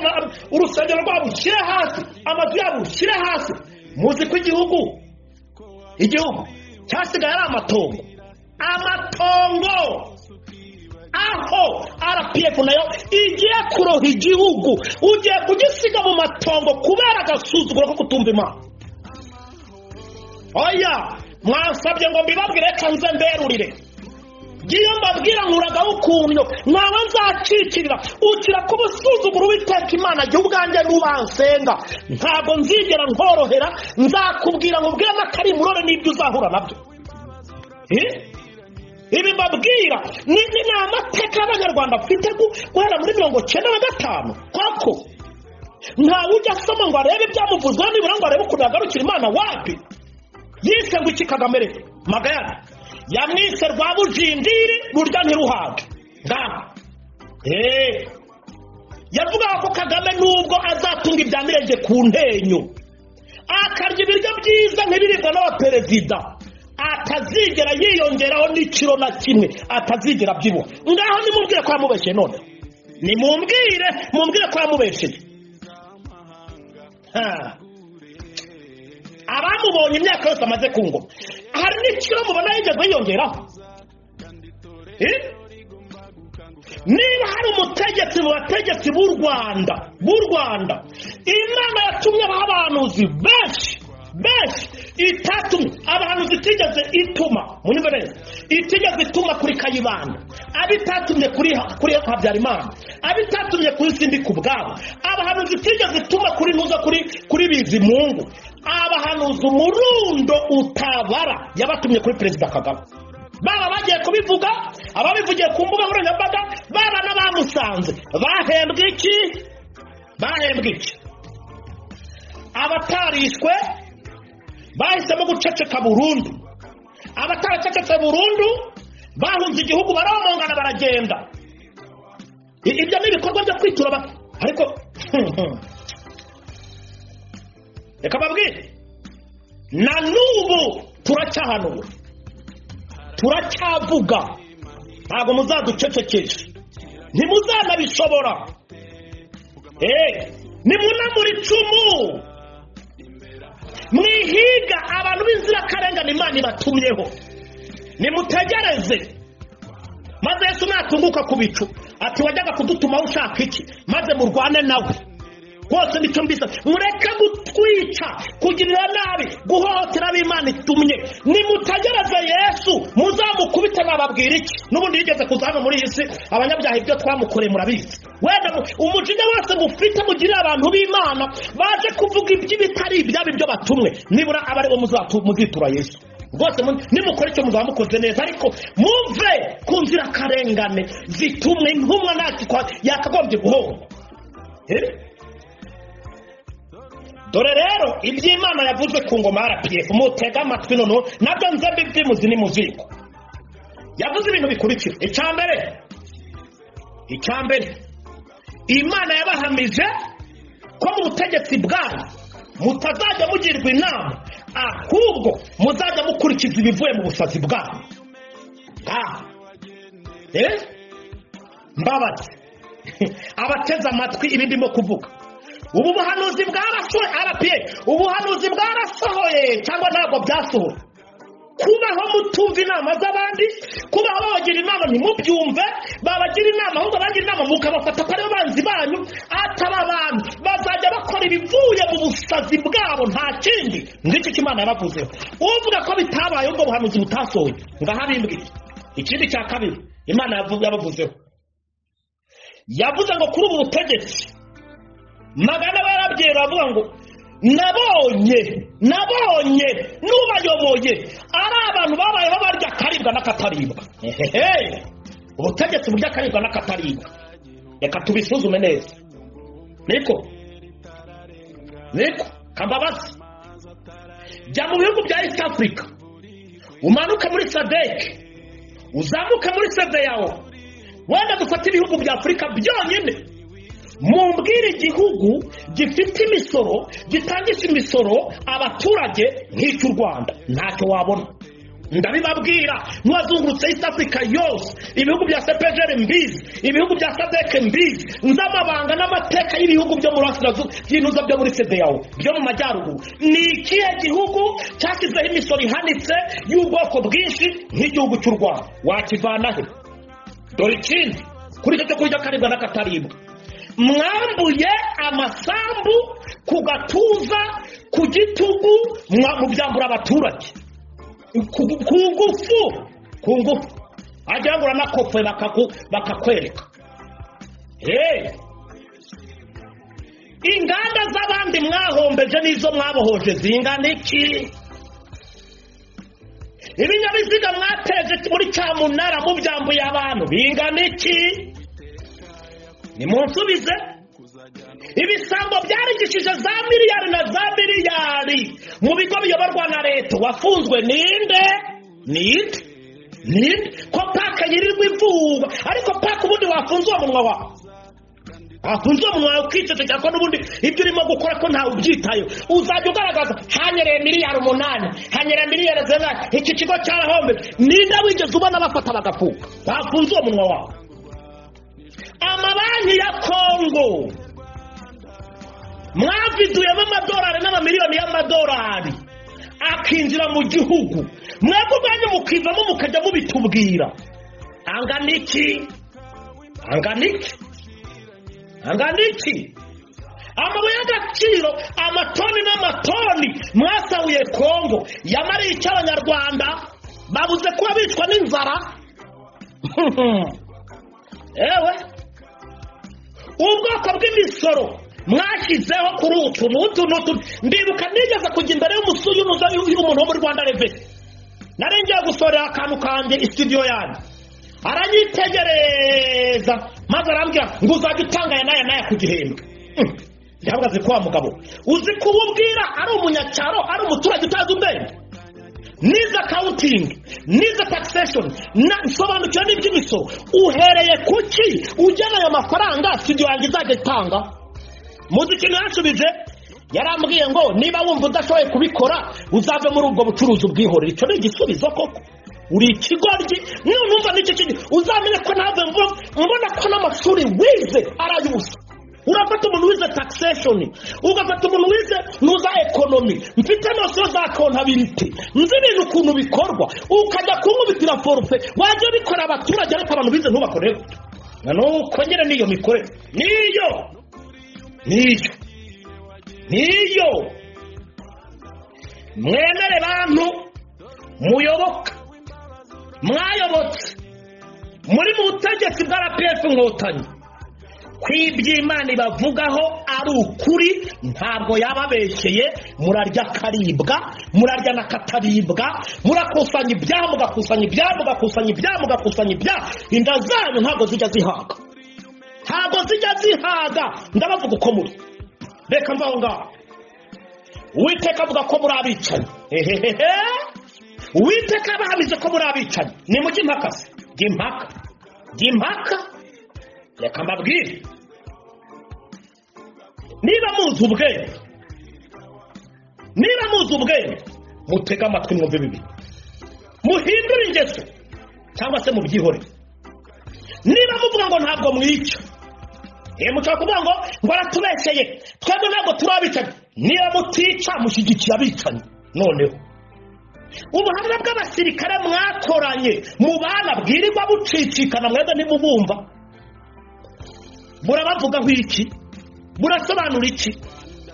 urusengero rwabo ushyire hasi, amazu yabo ushyire hasi. Muzi ko igihugu cyasigaye ari amatongo, amatongo. Aho RPF nayo igiye kuroha igihugu, ugiye kugisiga mu matongo kubera agasuzuguro ko kutumva Imana. Oya, mwasabye ngo mbibabwire, reka nze mberurire. Ngiyo mbabwira nkuragaho ukuntu ntawe nzacikirira. Ukira kuba usuzugura Uwiteka Imana, jya ubwanjye nubansenga ntabwo nzigera nkorohera, nzakubwira nkubwire n'akari murore n'ibyo uzahura nabyo. Ibi mbabwira ni amateka y'Abanyarwanda mfite guhera muri 95 koko. Ntawe ujya asoma ngo arebe ibyamuvuzweho, nibura ngo arebe ukuntu yagarukira Imana. Wapi yise ngo iki Kagame rero Magayane yamwise Rwabujindiri, rurya ntiruhage. Ngaho Yavugaga ko Kagame nubwo azatunga ibya mirenge ku ntenyo, akarya ibiryo byiza nk'ibiribwa n'abaperezida, atazigera yiyongeraho n'ikiro na kimwe, atazigera abyibuha. Ngaho nimubwire ko yamubeshye none, nimumbwire, mumbwire ko yamubeshye. Abamubonye imyaka yose amaze ku ngoma, hari n'ikiro mubona yigeze yiyongeraho? Niba hari umutegetsi mu bategetsi b'u Rwanda, Imana yatumye abahanuzi benshi benshi, itatumye abahanuzi itigeze ituma, munyumve neza, itigeze ituma kuri Kayibanda, abitatumye kuri Habyarimana, abitatumye kuri Sindi ku bwabo, abahanuzi itigeze ituma kuri Ntuza, kuri Bizimungu, abahanuzi umurundo utabara yabatumye kuri Perezida Kagame. Baba bagiye kubivuga, ababivugiye ku mbuga nkoranyambaga, baba n'abamusanze, bahembwa iki? Bahembwa iki? Abatarishwe bahisemo guceceka burundu, abataracecetse burundu bahunze igihugu, baromongana, baragenda. Ibyo ni ibikorwa byo kwitura, ariko reka babwire, na n'ubu turacyahanura, turacyavuga, ntabwo muzaducecekesha, ntimuzanabishobora. Nimunamura icumu, mwihiga abantu b'inzirakarengane Imana ibatumyeho, nimutegereze. Maze Yesu natunguka ku bicu ati wajyaga kudutumaho ushaka iki? Maze murwane nawe rwose, nicyo mbisa. Mureke gutwica, kugirira nabi, guhohotera ab'Imana itumye. Nimutegereze Yesu, muzamukubite. Nababwira iki? N'ubundi yigeze kuza hano muri iyi si, abanyabyaha ibyo twamukoreye murabizi. Wenda umujinya wose mufite mugirira abantu b'Imana baje kuvuga iby'ibitari ibyabo ibyo batumwe, nibura aba aribo muzitura Yesu rwose. Nimukora icyo muzaba mukoze neza, ariko muve ku nzirakarengane zitumwe. Intumwa ntacyo yakagombye guhomba. Dore rero iby'Imana yavuze ku ngoma ya RPF, mutega amatwi noneho, nabyo nze mbimuzi ni muziko. Yavuze ibintu bikurikira. Icya mbere, Imana yabahamije ko mu butegetsi bwayo mutazajya mugirwa inama, ahubwo muzajya mukurikiza ibivuye mu busazi bwayo. Mbabazi abateze amatwi ibi ndimo kuvuga, ubu buhanuzi bwarasohoye RPF, ubuhanuzi bwarasohoye cyangwa ntabwo byasohoye? Kubaho mutumva inama z'abandi, kubaho babagira inama ntimubyumve, babagira inama ahubwo bagira inama mukabafata ko aribo banzi banyu, ataba abantu bazajya bakora ibivuye mu busazi bwabo, nta kindi. Ngiki cyo Imana yabavuzeho. Uvuga ko bitabaye ubwo buhanuzi butasohoye, ngaho abimbwiye. Ikindi cya kabiri Imana yabavuzeho, yavuze ngo kuri ubu butegetsi Magana barabwira avuga ngo nabonye n'ubayoboye ari abantu babayeho barya akaribwa n'akataribwa. Ubutegetsi burya akaribwa n'akataribwa, reka tubisuzume neza. Niko kambabazi, jya mu bihugu bya East Africa, umanuke muri SADC, uzamuke muri CEDEAO, wenda dufate ibihugu bya Afurika byonyine, mumbwire igihugu gifite imisoro, gitangisha imisoro abaturage nk'icy'u Rwanda, ntacyo wabona. Ndabibabwira, mwazungurutse East Africa yose, ibihugu bya CPGL mbizi, ibihugu bya SADC mbizi, nzamabanga n'amateka y'ibihugu byo muri Burasirazuba, by'intuza byo muri CEDEAO byo mu majyaruguru. Ni ikihe gihugu cyashyizeho imisoro ihanitse y'ubwoko bwinshi nk'igihugu cy'u Rwanda? Wakivana he? Dore ikindi kuri icyo cyo kurya akaribwa n'akataribwa, mwambuye amasambu ku gatuza, ku gitugu, mubyambura abaturage ku ngufu, agira ngo uranakopfe bakakwereka. Inganda z'abandi mwahombeje n'izo mwabohoje zingana iki? Ibinyabiziga mwateje muri cyamunara mubyambuye abantu bingana iki? Nimunsubize. Ibisambo byarigishije za miliyari na za miliyari mu bigo biyoborwa na leta, wafunzwe ninde? Ninde? Ninde ko paka yirirwa ivugwa? Ariko paka ubundi wafunze uwo munwa wawe, wafunze uwo munwa wawe ukicecekera, ko n'ubundi ibyo urimo gukora ko ntawe ubyitayeho. Uzajya ugaragaza hanyereye miliyari 8, hanyereye miliyari 0, iki kigo cyarahombe. Ninde wigeze ubona bafata bagafunga? Wafunze uwo munwa wawe. Amabanki ya Kongo mwaviduyemo amadolari n'amamiliyoni y'amadolari akinjira mu gihugu, mwebwe ubwanyu mukivamo mukajya mubitubwira. Angana iki? Angana iki? Angana iki? Amabuye y'agaciro amatoni n'amatoni mwasahuye Kongo yamariye icyo Abanyarwanda babuze kuba bicwa n'inzara. Ewe ubwoko bw'imisoro mwashyizeho kuri utu n'utu n'utu. Ndibuka nigeze kujya imbere y'umuntu wo muri Rwanda Revenue, nari ngiye gusorera akantu kanjye studio yanjye, aranyitegereza maze arambwira ngo uzajya utanga aya n'aya n'aya ku gihembwe. Ndavuga ko wa mugabo uzi kuwubwira ari umunyacyaro, ari umuturage utazi ubwenge. Nize accounting, nize taxation, nsobanukiwe n'iby'imisoro. Uhereye kuki ujyana ayo mafaranga studio yanjye izajya itanga? Muzi ikintu yanshubije? Yarambwiye ngo niba wumva udashoboye kubikora uzave muri ubwo bucuruzi ubwihorere. Icyo ni igisubizo koko? Uri ikigoryi. Nunumva n'icyo kintu uzamenye ko ntabwo mbona ko n'amashuri wize ari ay'ubusa. Urafata umuntu wize taxation, ugafata umuntu wize nuza economy, mfite notion za comptabilité, nzi ibintu ukuntu bikorwa, ukajya kunkubitira forfait, wajya ubikora abaturage, ariko abantu bize ntubakorere. Nuko nyine niyo mikorere, niyo niyo niyo. Mwemere bantu muyoboka, mwayobotse muri mu butegetsi bwa RPF Inkotanyi, kw'iby'Imana ibavugaho ari ukuri, ntabwo yababeshyeye. Murarya karibwa, murarya n'akataribwa, murakusanya ibyaha, mugakusanya ibyaha, mugakusanya ibyaha, mugakusanya ibyaha. Inda zanyu ntabwo zijya zihaga, ntabwo zijya zihaga. Ndabavuga uko muri. Reka mva aho ngaho. Uwiteka avuga ko muri abicanyi. Ehehehe, Uwiteka abahamije ko muri abicanyi. Ni mujye impaka se, jya impaka, jya impaka. Reka mbabwire, niba muzi ubwenge, niba muzi ubwenge, mutege amatwi mwumve bibi, muhindure ingeso cyangwa se mubyihorere. Niba muvuga ngo ntabwo mwica, mushobora kuvuga ngo ngo aratubeshyeye, twebwe ntabwo turi abicanyi. Niba mutica mushyigikiye abicanyi. Noneho ubuhamya bw'abasirikare mwakoranye mubana bwirirwa bucicikana, mwebwe ntimubumva. Burabavugaho iki? Burasobanura iki?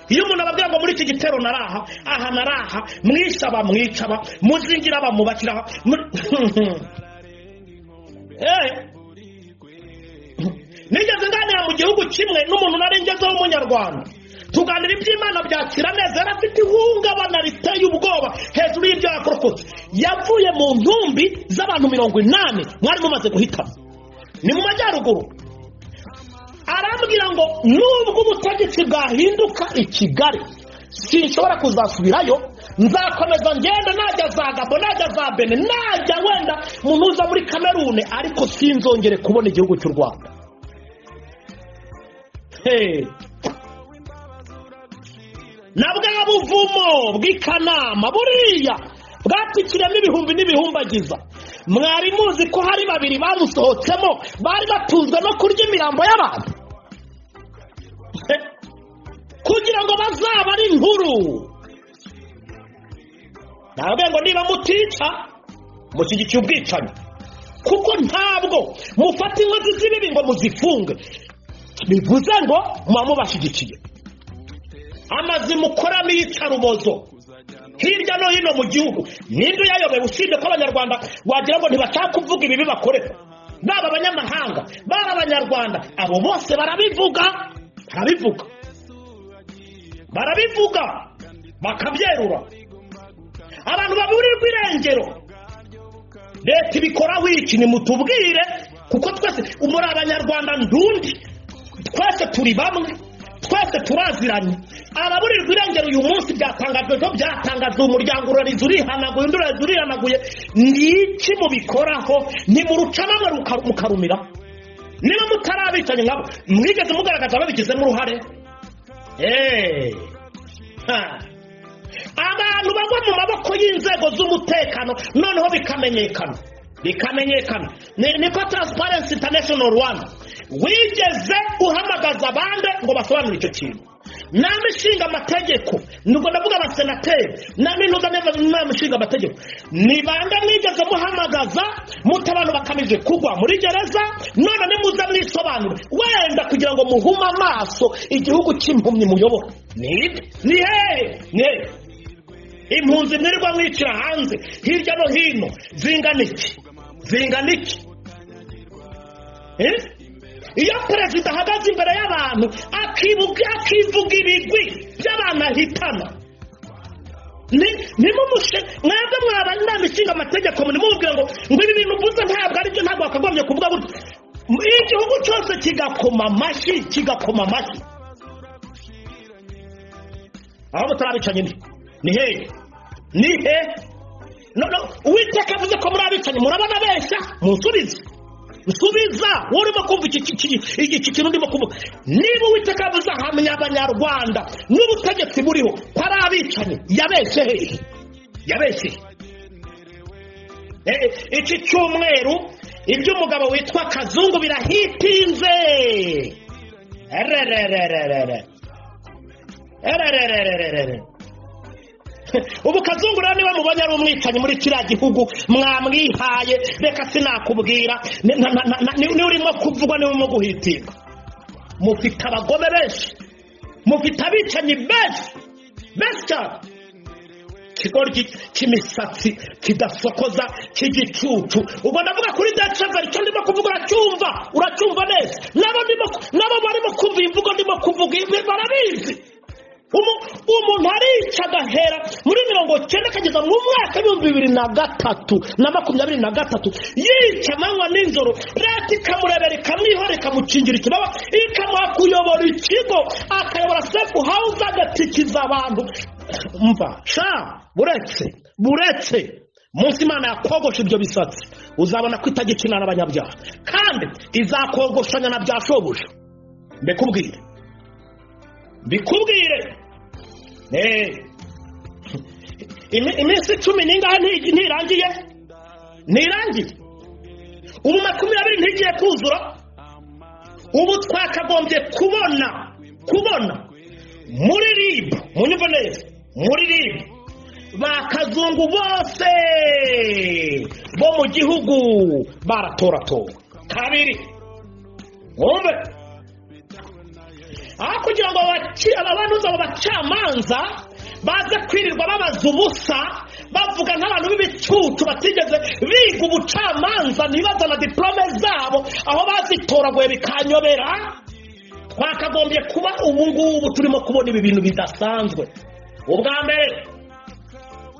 Iyo umuntu ababwira ngo muri iki gitero naraha, aha naraha, mwisaba mwicaba, muzingira bamubakira. Nigeze nganira mu gihugu kimwe n'umuntu nari ngezeho w'umunyarwanda, tuganira iby'Imana byakira neza. Yari afite ihungabana riteye ubwoba hejuru y'ibyo yakorokotse. Yavuye mu ntumbi z'abantu 80 mwari mumaze guhitamo, ni mu majyaruguru. Arambwira ngo nubwo ubutegetsi bwahinduka i Kigali sinshobora kuzasubirayo, nzakomeza ngenda, najya za Gabo, najya za Benin, najya wenda munuza muri Kamerune, ariko sinzongere kubona igihugu cy'u Rwanda. Na bwa buvumo bw'ikanama buriya bwatikiramo ibihumbi n'ibihumbagiza, mwari muzi ko hari babiri bamusohotsemo bari batunzwe no kurya imirambo y'abantu kugira ngo bazaba ari inkuru. Ntabwo ngo niba mutica mushyigikiye ubwicanyi, kuko ntabwo mufata inkozi z'ibibi ngo muzifunge, bivuze ngo muba mubashyigikiye. Amazi mukoramo iyicarubozo hirya no hino mu gihugu, ninde uyayobewe usibye ko Abanyarwanda wagira ngo ntibashaka kuvuga ibibi bakorera, baba abanyamahanga, baba Abanyarwanda, abo bose barabivuga, barabivuga, barabivuga, bakabyerura. Abantu baburirwa irengero, leta ibikoraho iki? Nimutubwire, kuko twese muri Abanyarwanda ndundi, twese turi bamwe. Twese turaziranye. Ababurirwa irengero uyu munsi byatangajwe ko byatangajwe, umuryango urariza urihanaguye, undi urariza urihanaguye. Ni iki mubikoraho? Ntimuruca bamwe mukarumira. Niba mutarabicanye nkabo, mwigeze mugaragaza babigizemo uruhare? Abantu bagwa mu maboko y'inzego z'umutekano noneho bikamenyekana, bikamenyekana. Niko Transparency International Rwanda wigeze uhamagaza abandi ngo basobanure icyo kintu? Nama ishinga amategeko, nubwo ndavuga abasenateri n'inama ishinga amategeko, ni bande mwigeze muhamagaza muta abantu bakamije kugwa muri gereza? None nimuze mwisobanure, wenda kugira ngo muhume amaso igihugu cy'impumyi muyobora. Ni hehe? Ni hehe impunzi mwirirwa mwicira hanze hirya no hino? Zingana iki? Zingana iki? Iyo perezida ahagaze imbere y'abantu akivuga ibigwi by'abantu ahitana, nimumushe mwebwe mwaba inama ishinga amategeko, nimumubwira ngo ibi bintu uvuze ntabwo aribyo, ntabwo wakagombye kuvuga gutya. Igihugu cyose kigakoma amashyi, kigakoma amashyi. Aho mutarabicanye ni hehe? Ni he? No, Uwiteka avuze ko muri abicanyi, murabona abeshya? Munsubize, nsubiza urimo kumva iki kintu ndimo kuvuga. Niba Uwiteka avuze ahamya abanyarwanda n'ubutegetsi buriho ko ari abicanyi, yabeshye hehe? Yabeshye iki cyumweru iby'umugabo witwa Kazungu birahitinze. Ubu Kazungu rero niba mubonye ari umwicanyi muri kiriya gihugu mwamwihaye, reka sinakubwira ni urimo kuvugwa, ni urimo guhitinga. Mufite abagome benshi, mufite abicanyi benshi benshi cyane. Ikigoryi cy'imisatsi kidasokoza cy'igicucu, ubwo ndavuga kuri Deceveri, icyo ndimo kuvuga uracyumva, uracyumva neza. Nabo barimo kumva imvugo ndimo kuvuga barabizi. Umuntu arica agahera muri 90 akageza mu mwaka 2003 na 2023, yica amanywa n'ijoro, leta ikamurebera ikamwihora, ikamukingira ikibaba, ikamuha kuyobora ikigo, akayobora safe house, agatikiza abantu. Mva sha, buretse munsi Imana yakogosha ibyo bisatsi, uzabona ko itagikina n'abanyabyaha, kandi izakogoshanya na bya shobuja. Mbikubwire iminsi 10 n'ingahe ntirangiye? Ntirangiye. Ubu 20 ntigiye kuzura. Ubu twakagombye kubona muri RIB, munyumve neza, muri RIB bakazungu bose bo mu gihugu baratoratowe kabiri. Wumve, aho kugira ngo abanuza abo bacamanza baze kwirirwa babaza ubusa, bavuga nk'abantu b'ibicucu batigeze biga ubucamanza, ntibazana diplome zabo aho bazitoraguye bikanyobera. Twakagombye kuba ubu ngubu turimo kubona ibi bintu bidasanzwe. Ubwa mbere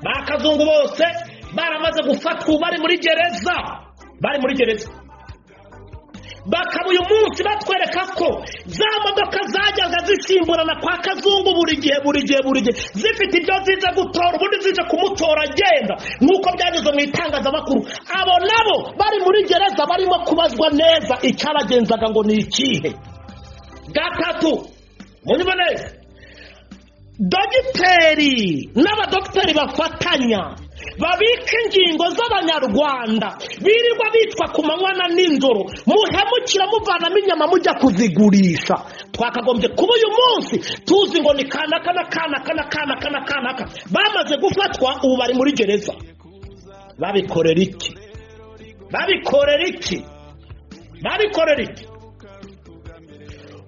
bakazungu bose baramaze gufatwa, bari muri gereza, bari muri gereza. Bakaba uyu munsi batwereka ko za modoka zajyaga zisimburana kwa Kazungu buri gihe buri gihe buri gihe, zifite ibyo zize gutora, ubundi zije kumutora agenda, nk'uko byageze mu itangazamakuru. Abo nabo bari muri gereza barimo kubazwa neza icyabagenzaga ngo ni ikihe. Gatatu, munyumve neza, dogiteri n'abadogiteri bafatanya babika ingingo z'abanyarwanda birirwa bitwa ku manywa na nijoro, muhemukira muvanamo inyama mujya kuzigurisha. Twakagombye kuba uyu munsi tuzi ngo ni kanaka na kanaka na kanaka na kanaka bamaze gufatwa, ubu bari muri gereza. Babikorera iki? Babikorera iki? Babikorera iki?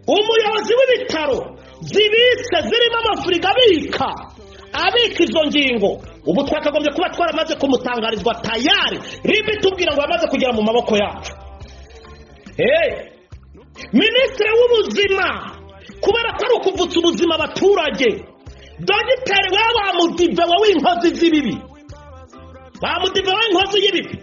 Umuyobozi w'ibitaro zibitse zirimo amafurigo abika izo ngingo, ubu twakagombye kuba twaramaze kumutangarizwa tayari. RIB tubwira ngo yamaze kugera mu maboko yacu. Minisitiri w'ubuzima, kubera ko ari ukuvutsa ubuzima abaturage, dogiteri we wa mudive we w'inkozi z'ibibi, wa mudive w'inkozi y'ibibi,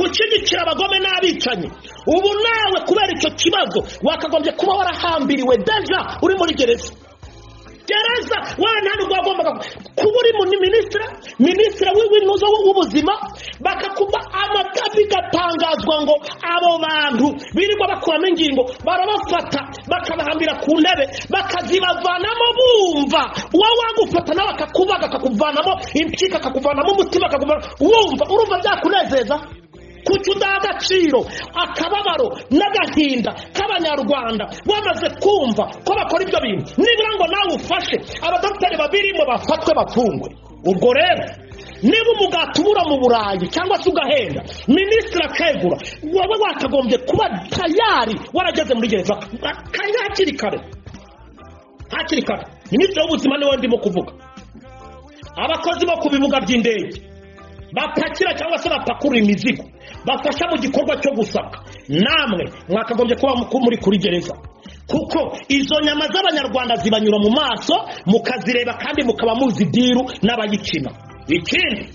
Ushyigikira abagome n'abicanyi. Ubu nawe kubera icyo kibazo wakagombye kuba warahambiriwe déjà uri muri gereza. Gereza wowe nta nubwo wagombaga kuba uri minisitiri w'intuzo w'ubuzima, bakakuba amatapi gatangazwa ngo abo bantu birirwa bakuramo ingingo, barabafata bakabahambira ku ntebe bakazibavanamo, bumva uwo wagufata nawe akakubaga akakuvanamo impyiko, akakuvanamo umutima, akakuvana, wumva urumva byakunezeza? Kuki udaha agaciro akababaro n'agahinda k'Abanyarwanda bamaze kumva ko bakora ibyo bintu? Nibura ngo nawe ufashe abadogiteri babirimo bafatwe bafungwe. Ubwo rero niba umugati ubura mu Burayi cyangwa se ugahenda, minisitiri akegura, wowe wakagombye kuba tayari warageze muri gereza hakiri kare, hakiri kare. Minisitiri w'ubuzima niwe ndimo kuvuga. Abakozi bo ku bibuga by'indege bapakira cyangwa se bapakurura imizigo, bafasha mu gikorwa cyo gusaka, namwe mwakagombye kuba muri kuri gereza, kuko izo nyama z'Abanyarwanda zibanyura mu maso mukazireba kandi mukaba muzi deal n'abayikina. Ikindi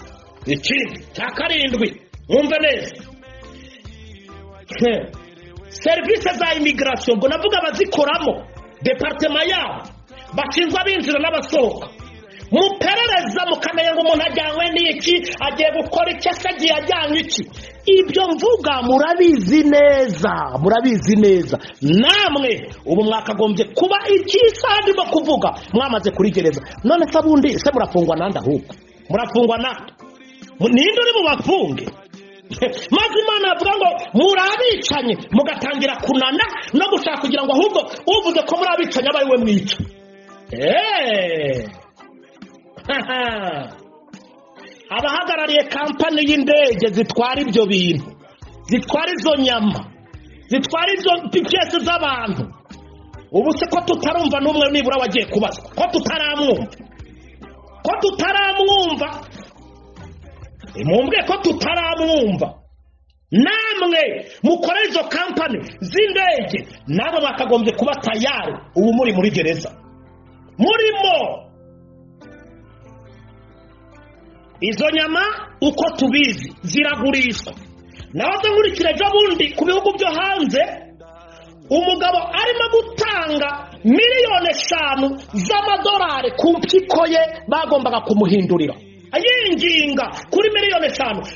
cya karindwi, mwumve neza, serivisi za immigration, ngo navuga abazikoramo, département yabo bashinzwe abinjira n'abasohoka, muperereza mukamenya ngo umuntu ajyanywe n'iki, agiye gukora iki, ese agiye ajyanywe iki. Ibyo mvuga murabizi neza, murabizi neza. Namwe ubu mwakagombye kuba iki isaha ndimo kuvuga mwamaze kuri gereza. None se abundi se murafungwa nande? Ahubwo murafungwa nande? Ninde uri bubafunge? Maze Imana yavuga ngo muri abicanyi, mugatangira kunana no gushaka kugira ngo ahubwo uvuze ko muri abicanyi aba ari we mwica. Abahagarariye kampani y'indege zitwara ibyo bintu, zitwara izo nyama, zitwara izo pièces z'abantu, ubu se ko tutarumva n'umwe nibura wagiye kubazwa? Ko tutaramwumva, ko tutaramwumva, mumbwe ko tutaramwumva. Namwe mukora izo kampani z'indege, nabo bakagombye kuba tayari ubu muri muri gereza murimo. Izo nyama uko tubizi ziragurishwa. Nahoze nkurikira ejo bundi ku bihugu byo hanze, umugabo arimo gutanga 5 miliyoni z'amadolari ku mpyiko ye bagombaga kumuhindurira, yinginga kuri 5 miliyoni,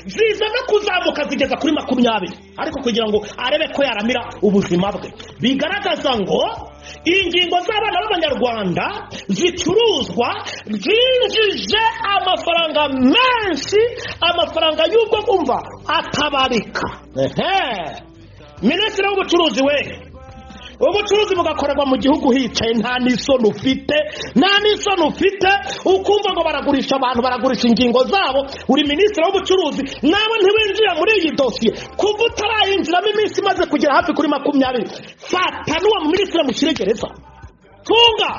ziza no kuzamuka zigeza kuri 20, ariko kugira ngo arebe ko yaramira ubuzima bwe. Bigaragaza ngo ingingo z'abana b'Abanyarwanda zicuruzwa zinjije amafaranga menshi, amafaranga y'ubwo kumva atabarika. Ehe, minisitiri w'ubucuruzi we, ubucuruzi bugakorerwa mu gihugu hicaye, nta n'isoni ufite, nta n'isoni ufite, ukumva ngo baragurisha abantu, baragurisha ingingo zabo. Uri minisitiri w'ubucuruzi, nawe ntiwinjira muri iyi dosiye kuva utarayinjiramo iminsi imaze kugera hafi kuri 20. Fata n'uwo minisitiri mushyire gereza, funga,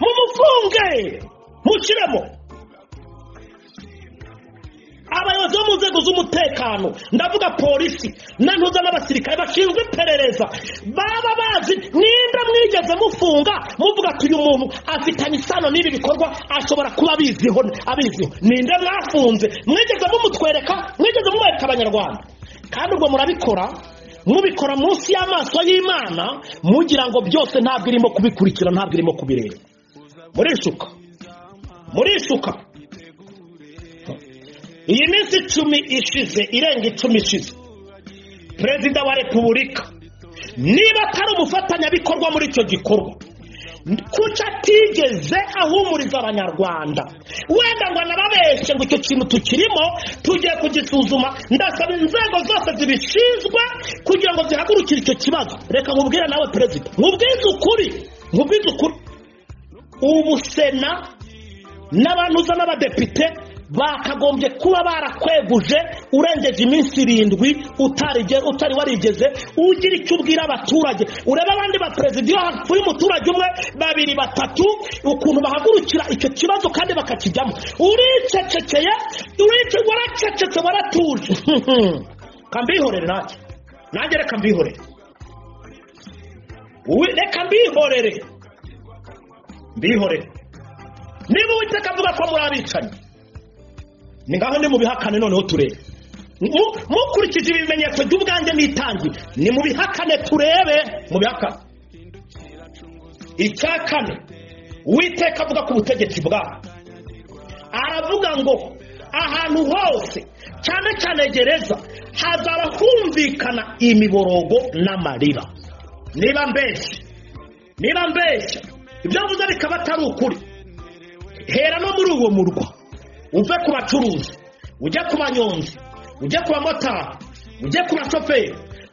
mumufunge, mushyiremo. Abayobozi bo mu nzego z'umutekano, ndavuga polisi na ntuza n'abasirikare bashinzwe iperereza, baba bazi nimba mwigeze mufunga muvuga ati uyu muntu afitanye isano n'ibi bikorwa, ashobora kuba abiziho, abiziho. Ninde mwafunze mwigeze mumutwereka, mwigeze mumwereka Abanyarwanda? Kandi ubwo murabikora, mubikora munsi y'amaso y'Imana, mugira ngo byose ntabwo irimo kubikurikira, ntabwo irimo kubireba. Murishuka, murishuka. Iyi minsi 10 ishize, irenga 10 ishize, Perezida wa Repubulika, niba atari umufatanyabikorwa muri icyo gikorwa, kuki atigeze ahumuriza Abanyarwanda, wenda ngo anababeshye ngo icyo kintu tukirimo, tugiye kugisuzuma? Ndasaba inzego zose zibishinzwe kugira ngo zihagurukire icyo kibazo. Reka nkubwire nawe perezida, nkubwize ukuri, nkubwize ukuri, ubu Sena n'abantuza n'abadepite bakagombye kuba barakweguje urengeje iminsi 7 utari warigeze ugira icyo ubwira abaturage. Urebe abandi ba perezida, iyo hapfuye umuturage umwe, babiri, batatu, ukuntu bahagurukira icyo kibazo kandi bakakijyamo. Uricecekeye, waracecetse, waratuje. Kambihorere nanjye, nanjye reka mbihorere, reka mbihorere, mbihorere. Niba Uwiteka avuga ko muri abicanyi, ni ngaho ni mu bihakane, noneho turebe. Mukurikije ibimenyetso by'ubwanjye nitangiye, ni mubihakane turebe, mubihakane. Icya kane, Uwiteka avuga ku butegetsi bwabo, aravuga ngo ahantu hose cyane cyane gereza hazaba humvikana imiborogo n'amarira. Niba mbeshya ibyo mvuze bikaba atari ukuri, hera no muri uwo murwa, uve ku bacuruzi, ujye ku banyonzi, ujye ku bamotari, ujye ku bashoferi,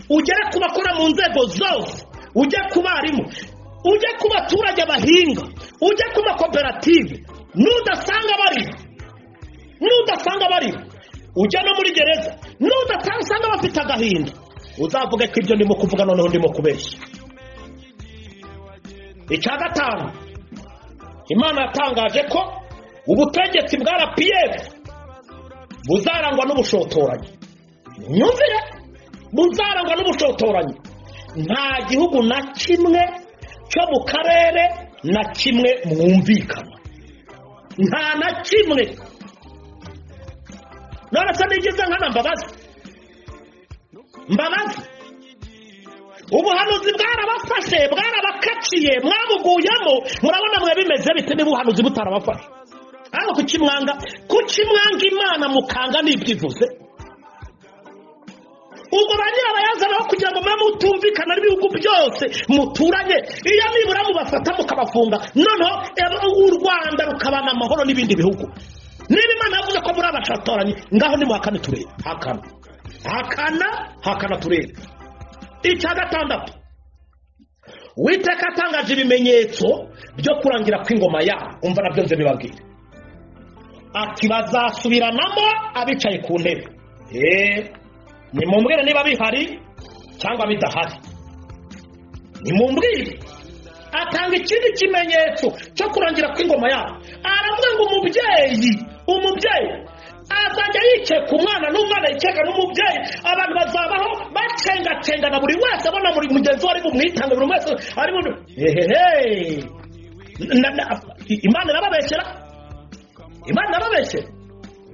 ugere ku bakora mu nzego zose, ujye ku barimu, ujye ku baturage bahinga, ujye ku makoperative. Nudasanga bari, ujya no muri gereza, nudasanga bafite agahinda, uzavuge ko ibyo ndimo kuvuga noneho ndimo kubeshya. Icya gatanu, Imana yatangaje ko ubutegetsi bwa RPF buzarangwa n'ubushotoranyi. Nyumvire, buzarangwa n'ubushotoranyi. Nta gihugu na kimwe cyo mu karere na kimwe mwumvikana, nta na kimwe. None se nigeze nkana Mbabazi? Ubuhanuzi bwarabafashe, bwarabakaciye, mwabuguyemo. Murabona mwe bimeze bite niba ubuhanuzi butarabafashe? Ariko kuki mwanga Imana mukanga n'ibyivuze? Ubwo ba nyirabayazanaho kugira ngo mube mutumvikana n'ibihugu byose muturanye, iyo nibura mubafata mukabafunga, noneho u Rwanda rukabana amahoro n'ibindi bihugu. Niba Imana yavuze ko muri abashotoranyi, ngaho nimuhakane turebe. Hakana turebe. Icya gatandatu, Uwiteka atangaje ibimenyetso byo kurangira kw'ingoma yabo. Umva nabyo nze bibabwire. Ati bazasubiranamo abicaye ku ntebe. Nimumbwire niba bihari cyangwa bidahari, nimumbwire. Atanga ikindi kimenyetso cyo kurangira kw'ingoma yabo. Aravuga ngo umubyeyi azajya yikeka umwana, n'umwana yikeka n'umubyeyi. Abantu bazabaho bacengacengana, buri wese abona muri mugenzi we ari bumwitange, buri wese ari bu hehehe. Imana irababeshyera,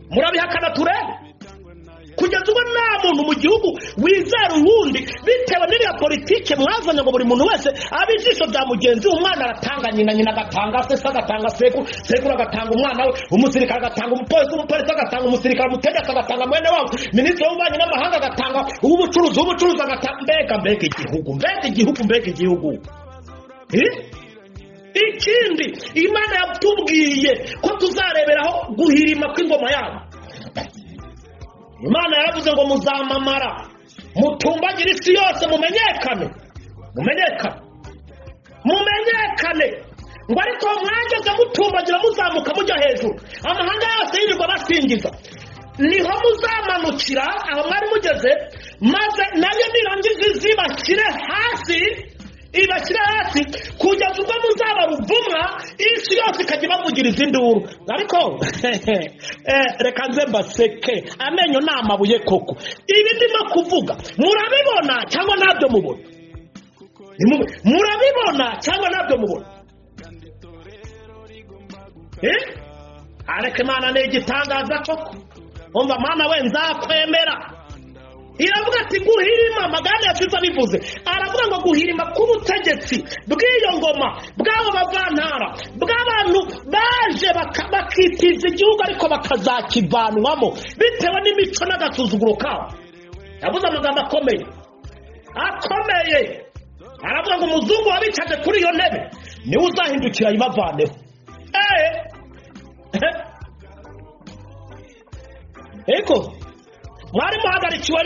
murabihakana turebe. Kugeza ubwo nta muntu mu gihugu wizera uwundi bitewe n'iriya politike mwazanye, ngo buri muntu wese abe ijisho rya mugenzi. Umwana aratanga nyina, nyina agatanga se, se agatanga sekuru, sekuru agatanga umwana we, umusirikare agatanga umupolisi, umupolisi agatanga umusirikare, umutegetsi agatanga mwene wabo, minisitiri w'ububanyi n'amahanga agatanga uw'ubucuruzi, uw'ubucuruzi agatanga. Mbega igihugu, Ikindi Imana yatubwiye ko tuzareberaho guhirima kw'ingoma yabo. Imana yaravuze ngo muzamamara, mutumbagire isi yose, mumenyekane, Ngo ariko mwageze mutumbagira, muzamuka mujya hejuru, amahanga yose yirirwa basingiza, niho muzamanukira aho mwari mugeze, maze nayo nirangiza izibashyire hasi, kugeza ubwo muzaba ruvumwa, isi yose ikajya ibavugiriza induru. Ariko reka nze mbaseke, amenyo ni amabuye koko. Ibi ndimo kuvuga murabibona cyangwa ntabyo mubona? Murabibona cyangwa ntabyo mubona? Ariko Imana ni igitangaza koko. Umva Mana we, nzakwemera. Iravuga ati guhirima, amagana yasize abivuze. Aravuga ngo guhirima k'ubutegetsi bw'iyo ngoma, bw'abo bavantara, bw'abantu baje bakitiza igihugu ariko bakazakivanwamo bitewe n'imico n'agasuzuguro kabo. Yavuze amagambo akomeye. Aravuga ngo umuzungu wabicaje kuri iyo ntebe niwe uzahindukira ayibavaneho. Eko mwari muhagarikiwe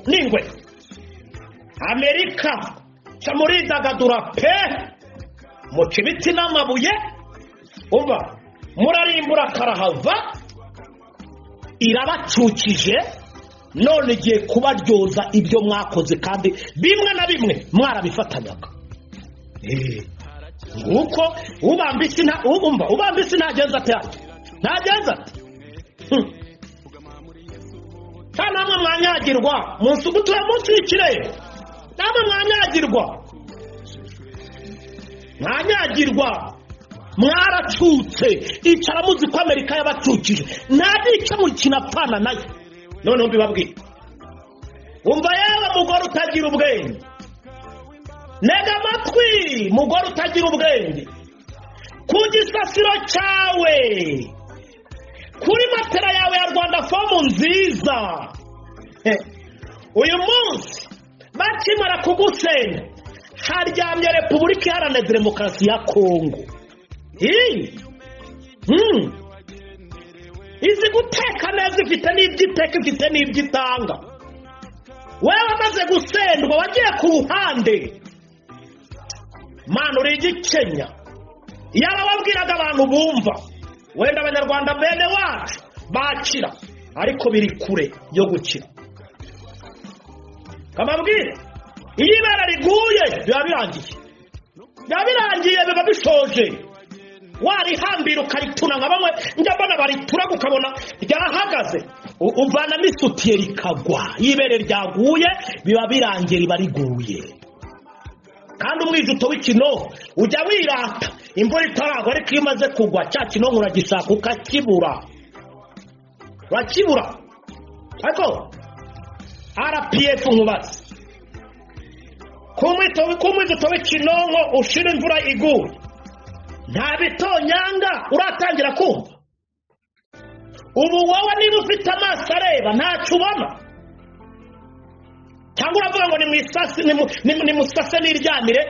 n'ingwe. Amerika muridagadura pe, muca ibiti n'amabuye, umva murarimbura karahava, irabacukije. None igiye kubaryoza ibyo mwakoze, kandi bimwe na bimwe mwarabifatanyaga. Nguko ubamba isi ntagenza ate? Namwe mwanyagirwa munsi gutura munsi y'ikirere, namwe mwanyagirwa, mwaracutse. Icara muzi ko Amerika yabacukije, nta n'icyo mukinapfana nayo. Noneho mbibabwire, umva yewe mugore utagira ubwenge, ntega amatwi mugore utagira ubwenge, ku gisasiro cyawe, kuri matera yawe ya Rwanda fomu nziza, uyu munsi bakimara kugusenya haryamye Repubulika Iharanira Demokarasi ya Kongo. Izi guteka neza, ifite n'ibyo iteka, ifite n'ibyo itanga. Wewe wamaze gusendwa, wagiye ku ruhande, mana uri igikenya. Yarababwiraga abantu bumva, wenda abanyarwanda bene wacu bakira, ariko biri kure yo gukira. Kamabwire, iyo ibara riguye biba birangiye, biba birangiye, biba bishoje. Warihambira ukarituna nka bamwe njya mbona baritura, ukabona ryahagaze, uvanamo isutiye rikagwa. Iyo ibere ryaguye biba birangiye, riba riguye. Kandi umwijuto w'ikinogo ujya wirata imvura itaragwa, ariko iyo imaze kugwa cya kinonko uragishaka ukakibura, urakibura. Ariko RPF nkubaze, ku mwijuto w'ikinonko ushira imvura iguye, nta bitonyanga uratangira kumva. Ubu wowe niba ufite amaso areba ntacyo ubona, cyangwa uravuga ngo ni musase n'iryamire,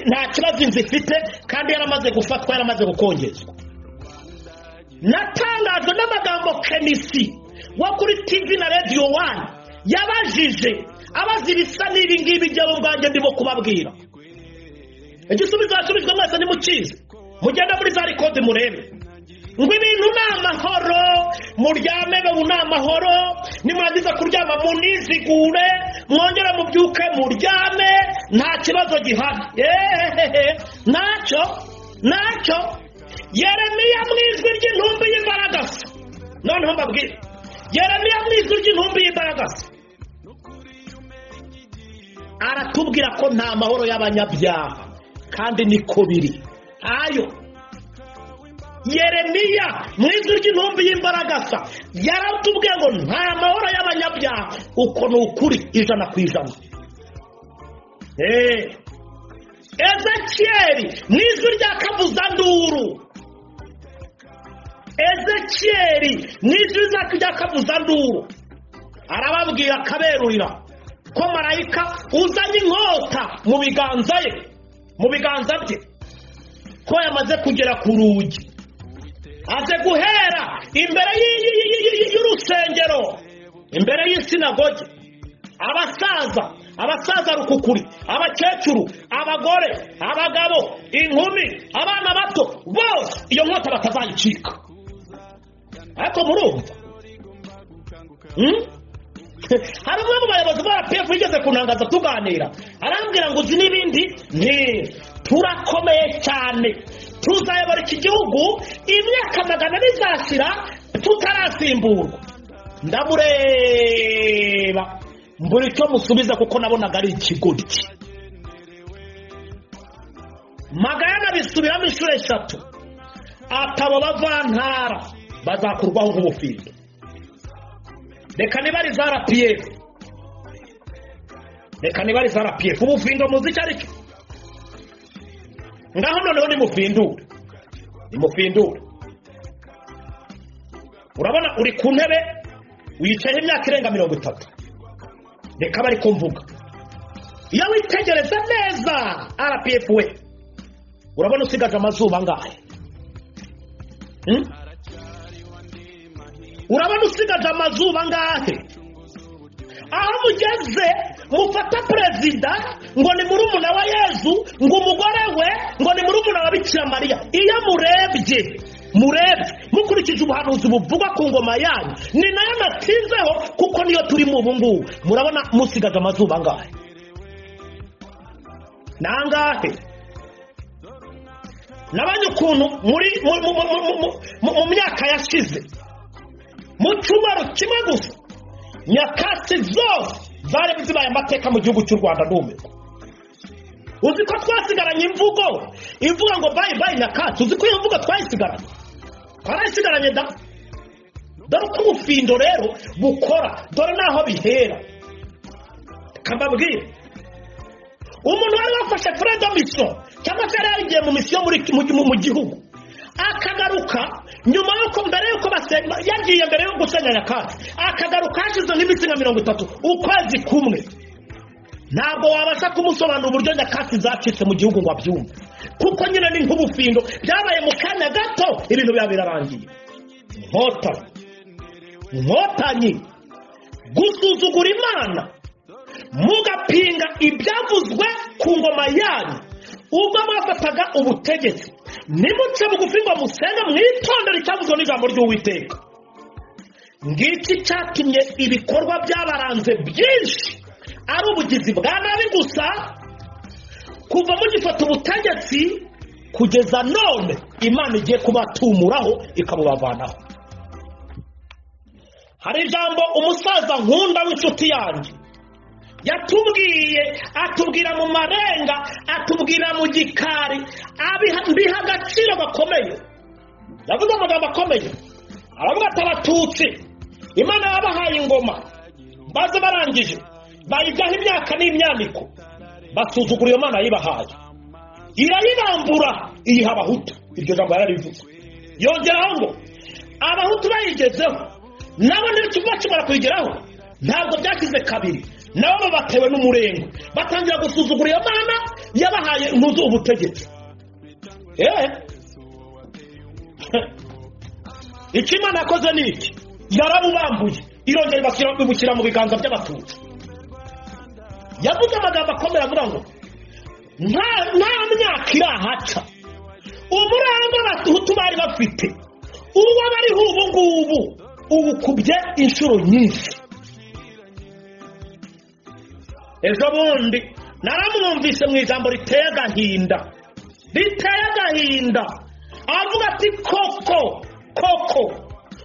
nta kibazo inzu ifite, kandi yaramaze gufatwa, yaramaze gukongezwa. Natangajwe n'amagambo Kenisi wo kuri TV na Radio 1 yabajije, abaza ibisa n'ibi ngibi byabo ubwanjye ndimo kubabwira. Igisubizo yasubijwe mwese nimukizi, mugenda muri za rekodi murebe. Ngo ibintu ni amahoro, muryame ubu ni amahoro, nimurangiza kuryama munizigure, mwongere mubyuke muryame, nta kibazo gihari. Ntacyo, ntacyo. Yeremiya mu ijwi ry'intumbi y'imbaragasa. Noneho mbabwire, Yeremiya mu ijwi ry'intumbi y'imbaragasa aratubwira ko nta mahoro y'abanyabyaha, kandi niko biri. Ayo Yeremiya mu ijwi ry'intumbi y'imbaragasa yaratubwiye ngo nta mahoro y'abanyabyaha. Uko ni ukuri 100%. Ezekiyeli mu ijwi rya kavuzanduru, Ezekiyeli mu ijwi rya kavuzanduru arababwira akaberurira ko marayika uzanye inkota mu biganza ye, mu biganza bye, ko yamaze kugera ku rugi, aze guhera imbere y'urusengero, imbere y'isinagogi, abasaza, abasaza rukukuri, abakecuru, abagore, abagabo, inkumi, abana bato, bose iyo nkota batazayicika. Ariko murumva hari umwe mu bayobozi ba RPF yigeze kuntangaza tuganira, arambwira ngo uzi n'ibindi, nti turakomeye cyane, tuzayobora iki gihugu imyaka 400 izashira tutarasimburwa. Ndamureba mbura icyo musubiza, kuko nabonaga ari ikigoryi. Magayana bisubiramo inshuro 3, atabo bavantara bazakurwaho nk'ubufindo. Reka niba ari za RPF, reka niba ari za RPF, ubufindo muzi icyo ari cyo. Ngaho noneho nimufindure, nimufindure. Urabona uri ku ntebe wicaye imyaka irenga 30, reka bari kumvuga. Iyo witegereza neza RPF we, urabona usigaje amazuba angahe? Urabona usigaje amazuba angahe? Aho mugeze mufata perezida ngo ni murumuna wa Yezu, ngo umugore we ngo ni murumuna wa Bikira Mariya. Iyo murebye, murebye mukurikije ubuhanuzi buvugwa ku ngoma yanyu, ni nayo natinzeho kuko niyo turimo ubu ngubu. Murabona musigaje amazuba angahe? Nangahe? Nabanye ukuntu muri mu myaka yashize, mu cyumweru kimwe gusa, nyakatsi zose zari zibaye amateka mu gihugu cy'u Rwanda. Ndumirwa. Uzi ko twasigaranye imvugo ivuga ngo bye bye nyakatsi? Uzi ko iyo mvugo twayisigaranye, twarayisigaranye da. Dore uko ubufindo rero bukora, dore naho bihera. Kambabwira, umuntu wari wafashe fredo mission cyangwa se yari yarigiye mu misiyo mu gihugu, akagaruka nyuma y'uko mbere y'uko yagiye mbere yo gusenya nyakatsi, akagaruka hashize nk'iminsi nka 30, ukwezi kumwe, ntabwo wabasha kumusobanura uburyo nyakatsi zacitse mu gihugu ngo abyumve, kuko nyine ni nk'ubufindo byabaye mu kanya gato, ibintu biba birarangiye. Nkotanyi gusuzugura Imana mugapinga ibyavuzwe ku ngoma yanyu ubwo mwafataga ubutegetsi, nimuce bugufi ngo musenge mwitondere icyavuzwe n'ijambo ry'Uwiteka. Ngiki cyatumye ibikorwa byabaranze byinshi ari ubugizi bwa nabi gusa, kuva mugifata ubutegetsi kugeza none Imana igiye kubatumuraho ikabubavanaho. Hari ijambo umusaza nkunda w'inshuti yanjye yatubwiye, atubwira mu marenga, atubwira mu gikari, mbiha agaciro gakomeye. Yavuze amagambo akomeye, aravuga ati abatutsi Imana yabahaye ingoma, baze barangije bayijyaho imyaka n'imyaniko, basuzugura iyo Mana yayibahaye, irayibambura iyiha abahutu. Iryo jambo yararivuze. Yongeraho ngo abahutu bayigezeho nabo ntibakimara kuyigeraho, ntabwo byashyize kabiri, nabo babatewe n'umurengo, batangira gusuzugura iyo Mana yabahaye ntuzi ubutegetsi. Icyo Imana yakoze ni iki? Yarabubambuye, irongera ibushyira mu biganza by'abatutsi. Yavuze amagambo akomeye avuga ngo nta myaka irahaca umuranga abahutu bari bafite uwo bariho ubu ngubu ubukubye inshuro nyinshi. Ejo bundi naramwumvise mu ijambo riteye agahinda, riteye agahinda, avuga ati koko koko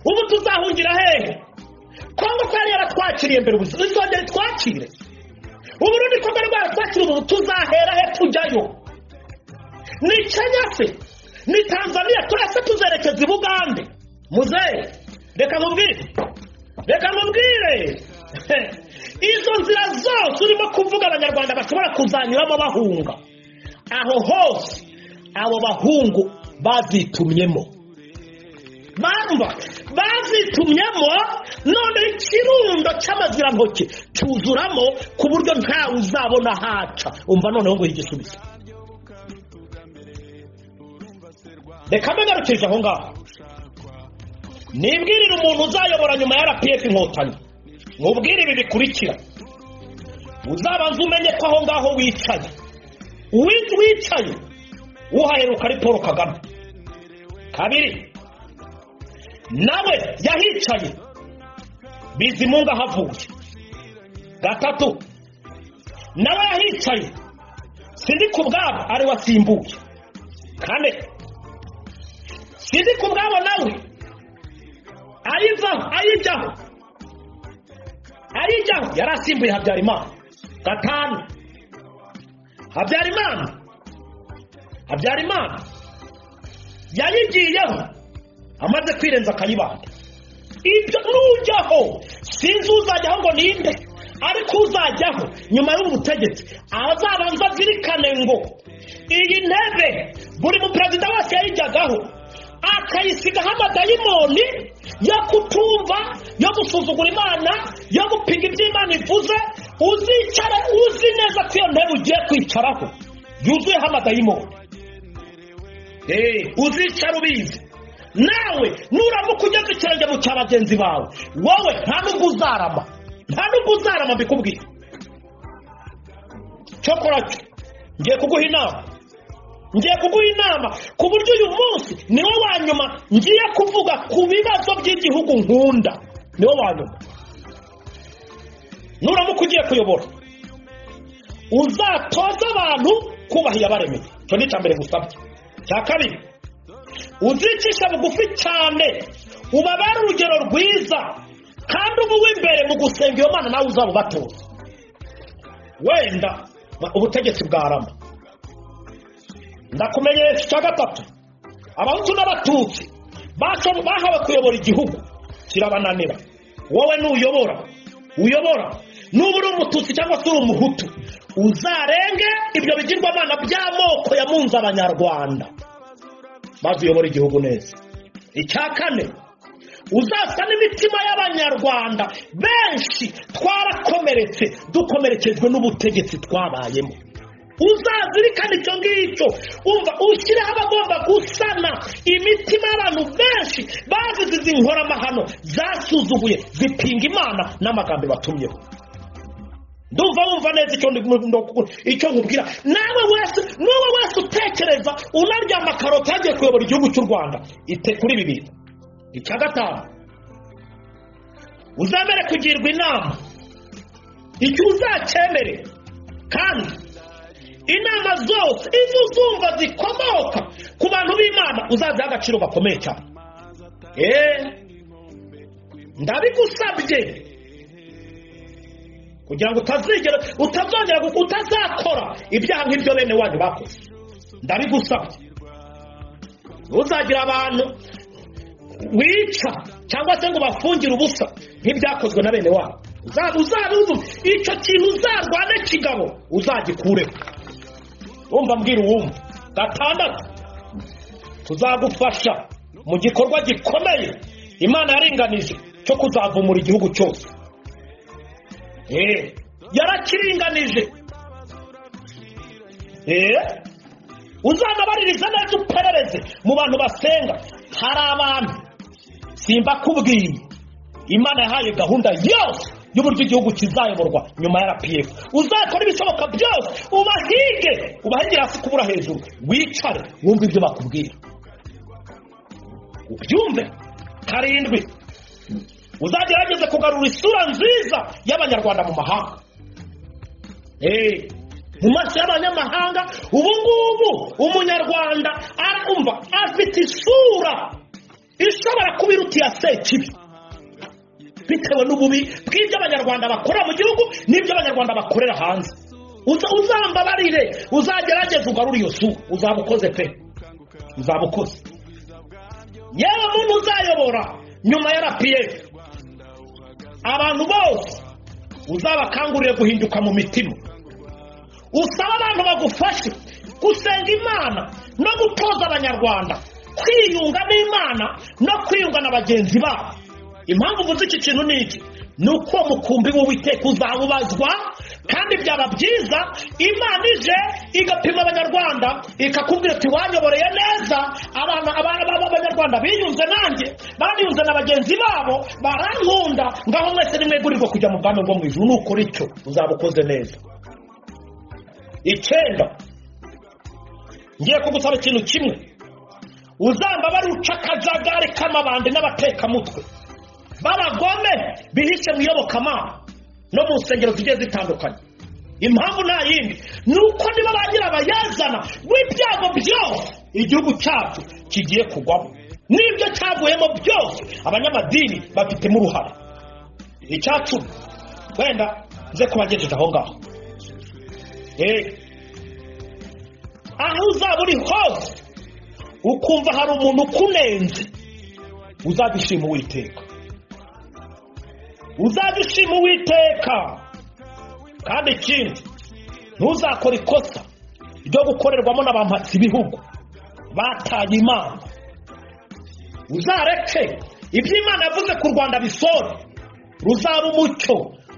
ubu tuzahungira hehe? Kongo ko yari yaratwakiriye mbere, ubu izongera itwakire? Uburundi ko bari baratwakira, ubu tuzahera he tujyayo? Ni Kenya se? Ni Tanzania? Turase tuzerekeza i Bugande? Muzehe, reka nkubwire, reka nkubwire, izo nzira zose urimo kuvuga abanyarwanda bashobora kuzanyuramo bahunga, aho hose abo bahungu bazitumyemo, bamba bazitumyemo, none ikirundo cy'amazirantoki cyuzuramo ku buryo ntawe uzabona haca. Umva noneho ngo igisubizo. Reka mbe aho ngaho, nibwirire umuntu uzayobora nyuma ya RPF Inkotanyi, mubwire ibi bikurikira. Uzabanza umenye ko aho ngaho wicaye, wicaye uhaheruka ari Paul Kagame. Kabiri, nawe yahicaye Bizimungu ahavuye. Gatatu, nawe yahicaye Sindi ku bwabo ari wasimbuye. Kane, Sindi ku bwabo nawe ayivaho, ayijyaho, ayijyaho yari asimbuye Habyarimana. Gatanu, Habyarimana yayigiyeho amaze kwirenza Kayibanda. Ibyo nujyaho sinzi uzajyaho ngo ninde, ariko uzajyaho nyuma y'ubutegetsi azabanza azirikane ngo iyi ntebe buri muperezida wese yayijyagaho akayisigaho amadayimoni yo kutumva, yo gusuzugura Imana, yo gupinga ibyo Imana ivuze. Uzicare uzi neza ko iyo ntebe ugiye kwicaraho yuzuyeho amadayimoni. Uzicara ubizi. Nawe nuramuka ugeze ikirenge mu cya bagenzi bawe, wowe nta nubwo uzarama, nta nubwo uzarama, mbikubwira. Cyokora cyo ngiye kuguha inama, ngiye kuguha inama ku buryo uyu munsi niwo wa nyuma ngiye kuvuga ku bibazo by'igihugu nkunda, niwo wa nyuma. Nuramuka ugiye kuyobora, uzatoza abantu kubaha iyabaremeye. Icyo ni icya mbere ngusabye. Cya kabiri, uzicisha bugufi cyane, ubabere urugero rwiza, kandi ubu w'imbere mu gusenga iyo Mana nawe uzaba ubatoza. Wenda ubutegetsi bwarama. Ndakumenyesha icya gatatu, abahutu n'abatutsi bahawe kuyobora igihugu, kirabananira. Wowe nuyobora, uyobora nuba uri umututsi cyangwa se uri umuhutu, uzarenge ibyo bigirwamana by'amoko yamunze abanyarwanda, maze uyobore igihugu neza. Icya kane, uzasa n'imitima y'abanyarwanda benshi twarakomeretse, dukomerekejwe n'ubutegetsi twabayemo. Uzazirikana icyo ngicyo, umva, ushyireho abagomba gusana imitima y'abantu benshi bazize izi nkoramahano zasuzuguye zipinga Imana n'amagambo batumyeho. Ndumva wumva neza icyo nkubwira. Nawe wese, n'uwo wese utekereza unaryama karoti agiye kuyobora igihugu cy'u Rwanda, ite kuri ibi bintu. Icya gatanu, uzemere kugirwa inama, icyo uzacyemere, kandi inama zose izo uzumva zikomoka ku bantu b'Imana uzaziha agaciro gakomeye cyane. Ndabigusabye kugira ngo utazigera, utazongera, utazakora ibyaha nk'ibyo bene wanyu bakoze. Ndabigusabye, ntuzagira abantu wica cyangwa se ngo bafungire ubusa nk'ibyakozwe na bene wanyu. Uzabivuze icyo kintu, uzarwane kigabo, uzagikureho. Wumva mbwira uwumva. Gatandatu, tuzagufasha mu gikorwa gikomeye Imana yaringanije cyo kuzavumura igihugu cyose. Yarakiringanije. Uzanabaririza neza, uperereze mu bantu basenga. Hari abantu simbakubwiye, Imana yahaye gahunda yose y'uburyo igihugu kizayoborwa nyuma ya RPF. Uzakora ibishoboka byose ubahige, ubahigire hasi kubura hejuru, wicare wumve ibyo bakubwira, ubyumve. Karindwi, uzagerageze kugarura isura nziza y'abanyarwanda mu mahanga. Mu maso y'abanyamahanga ubu ngubu umunyarwanda arumva afite isura ishobora kuba iruta iya Sekibi, bitewe n'ububi bw'ibyo abanyarwanda bakora mu gihugu n'ibyo abanyarwanda bakorera hanze. Uzambabarire, uzagerageze ugarure iyo sura, uzaba ukoze pe, uzaba ukoze. Yewe muntu uzayobora nyuma ya RPF, abantu bose uzabakangurire guhinduka mu mitima, usaba abantu bagufashe gusenga Imana no gutoza abanyarwanda kwiyunga n'Imana no kwiyunga na bagenzi babo. Impamvu uvuze iki kintu ni iki? Ni uko mukumbi w'Uwiteka uzawubazwa, kandi byaba byiza Imana ije igapima abanyarwanda ikakubwira ati wanyoboreye neza, abana b'abanyarwanda biyunze nanjye, bariyunze na bagenzi babo, barankunda, ngaho mwese nimwegurirwa kujya mu bwami bwo mu ijuru. Nukora icyo uzaba ukoze neza. Icyenda, ngiye kugusaba ikintu kimwe, uzamba bari uca akajagari k'amabandi n'abatekamutwe b'abagome bihishe mu iyobokamana no mu nsengero zigiye zitandukanye. Impamvu nta yindi ni uko niba bagira abayazana w'ibyago byose igihugu cyacu kigiye kugwamo, n'ibyo cyavuyemo byose abanyamadini bafitemo uruhare. Icya cumi, wenda nze kubagejeje aho ngaho. Aho uzaba uri hose ukumva hari umuntu ukunenze, uzajya ushima Uwiteka, uzajya ushima Uwiteka. Kandi ikindi, ntuzakore ikosa ryo gukorerwamo n'abampatsi ibihugu bataye Imana. Uzareke ibyo Imana yavuze ku Rwanda bisore, ruzaba umucyo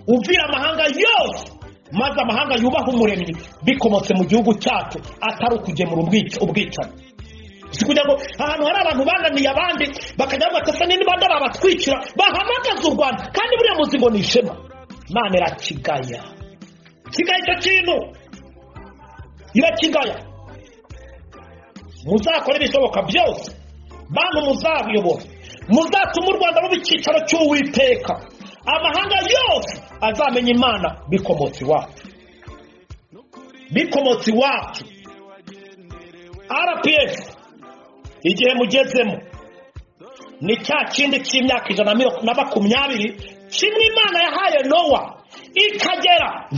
uvira amahanga yose, maze amahanga yubaha umuremyi bikomotse mu gihugu cyacu, atari ukugemura ubwicanyi. Si kugira ngo ahantu hari abantu bananiye abandi bakajya batasa n'ibanda babatwikira, bahamagaza u Rwanda. Kandi buriya muzi ngo ni ishema. Imana irakigaya, kigaya icyo kintu, irakigaya. Muzakora ibishoboka byose, bantu muzabiyobora, muzatuma u Rwanda ruba icyicaro cy'Uwiteka, amahanga yose azamenya Imana bikomotse iwacu, bikomotse iwacu. RPF igihe mugezemo ni cya kindi cy'imyaka 120 kimwe Imana yahaye Nowa ikagera.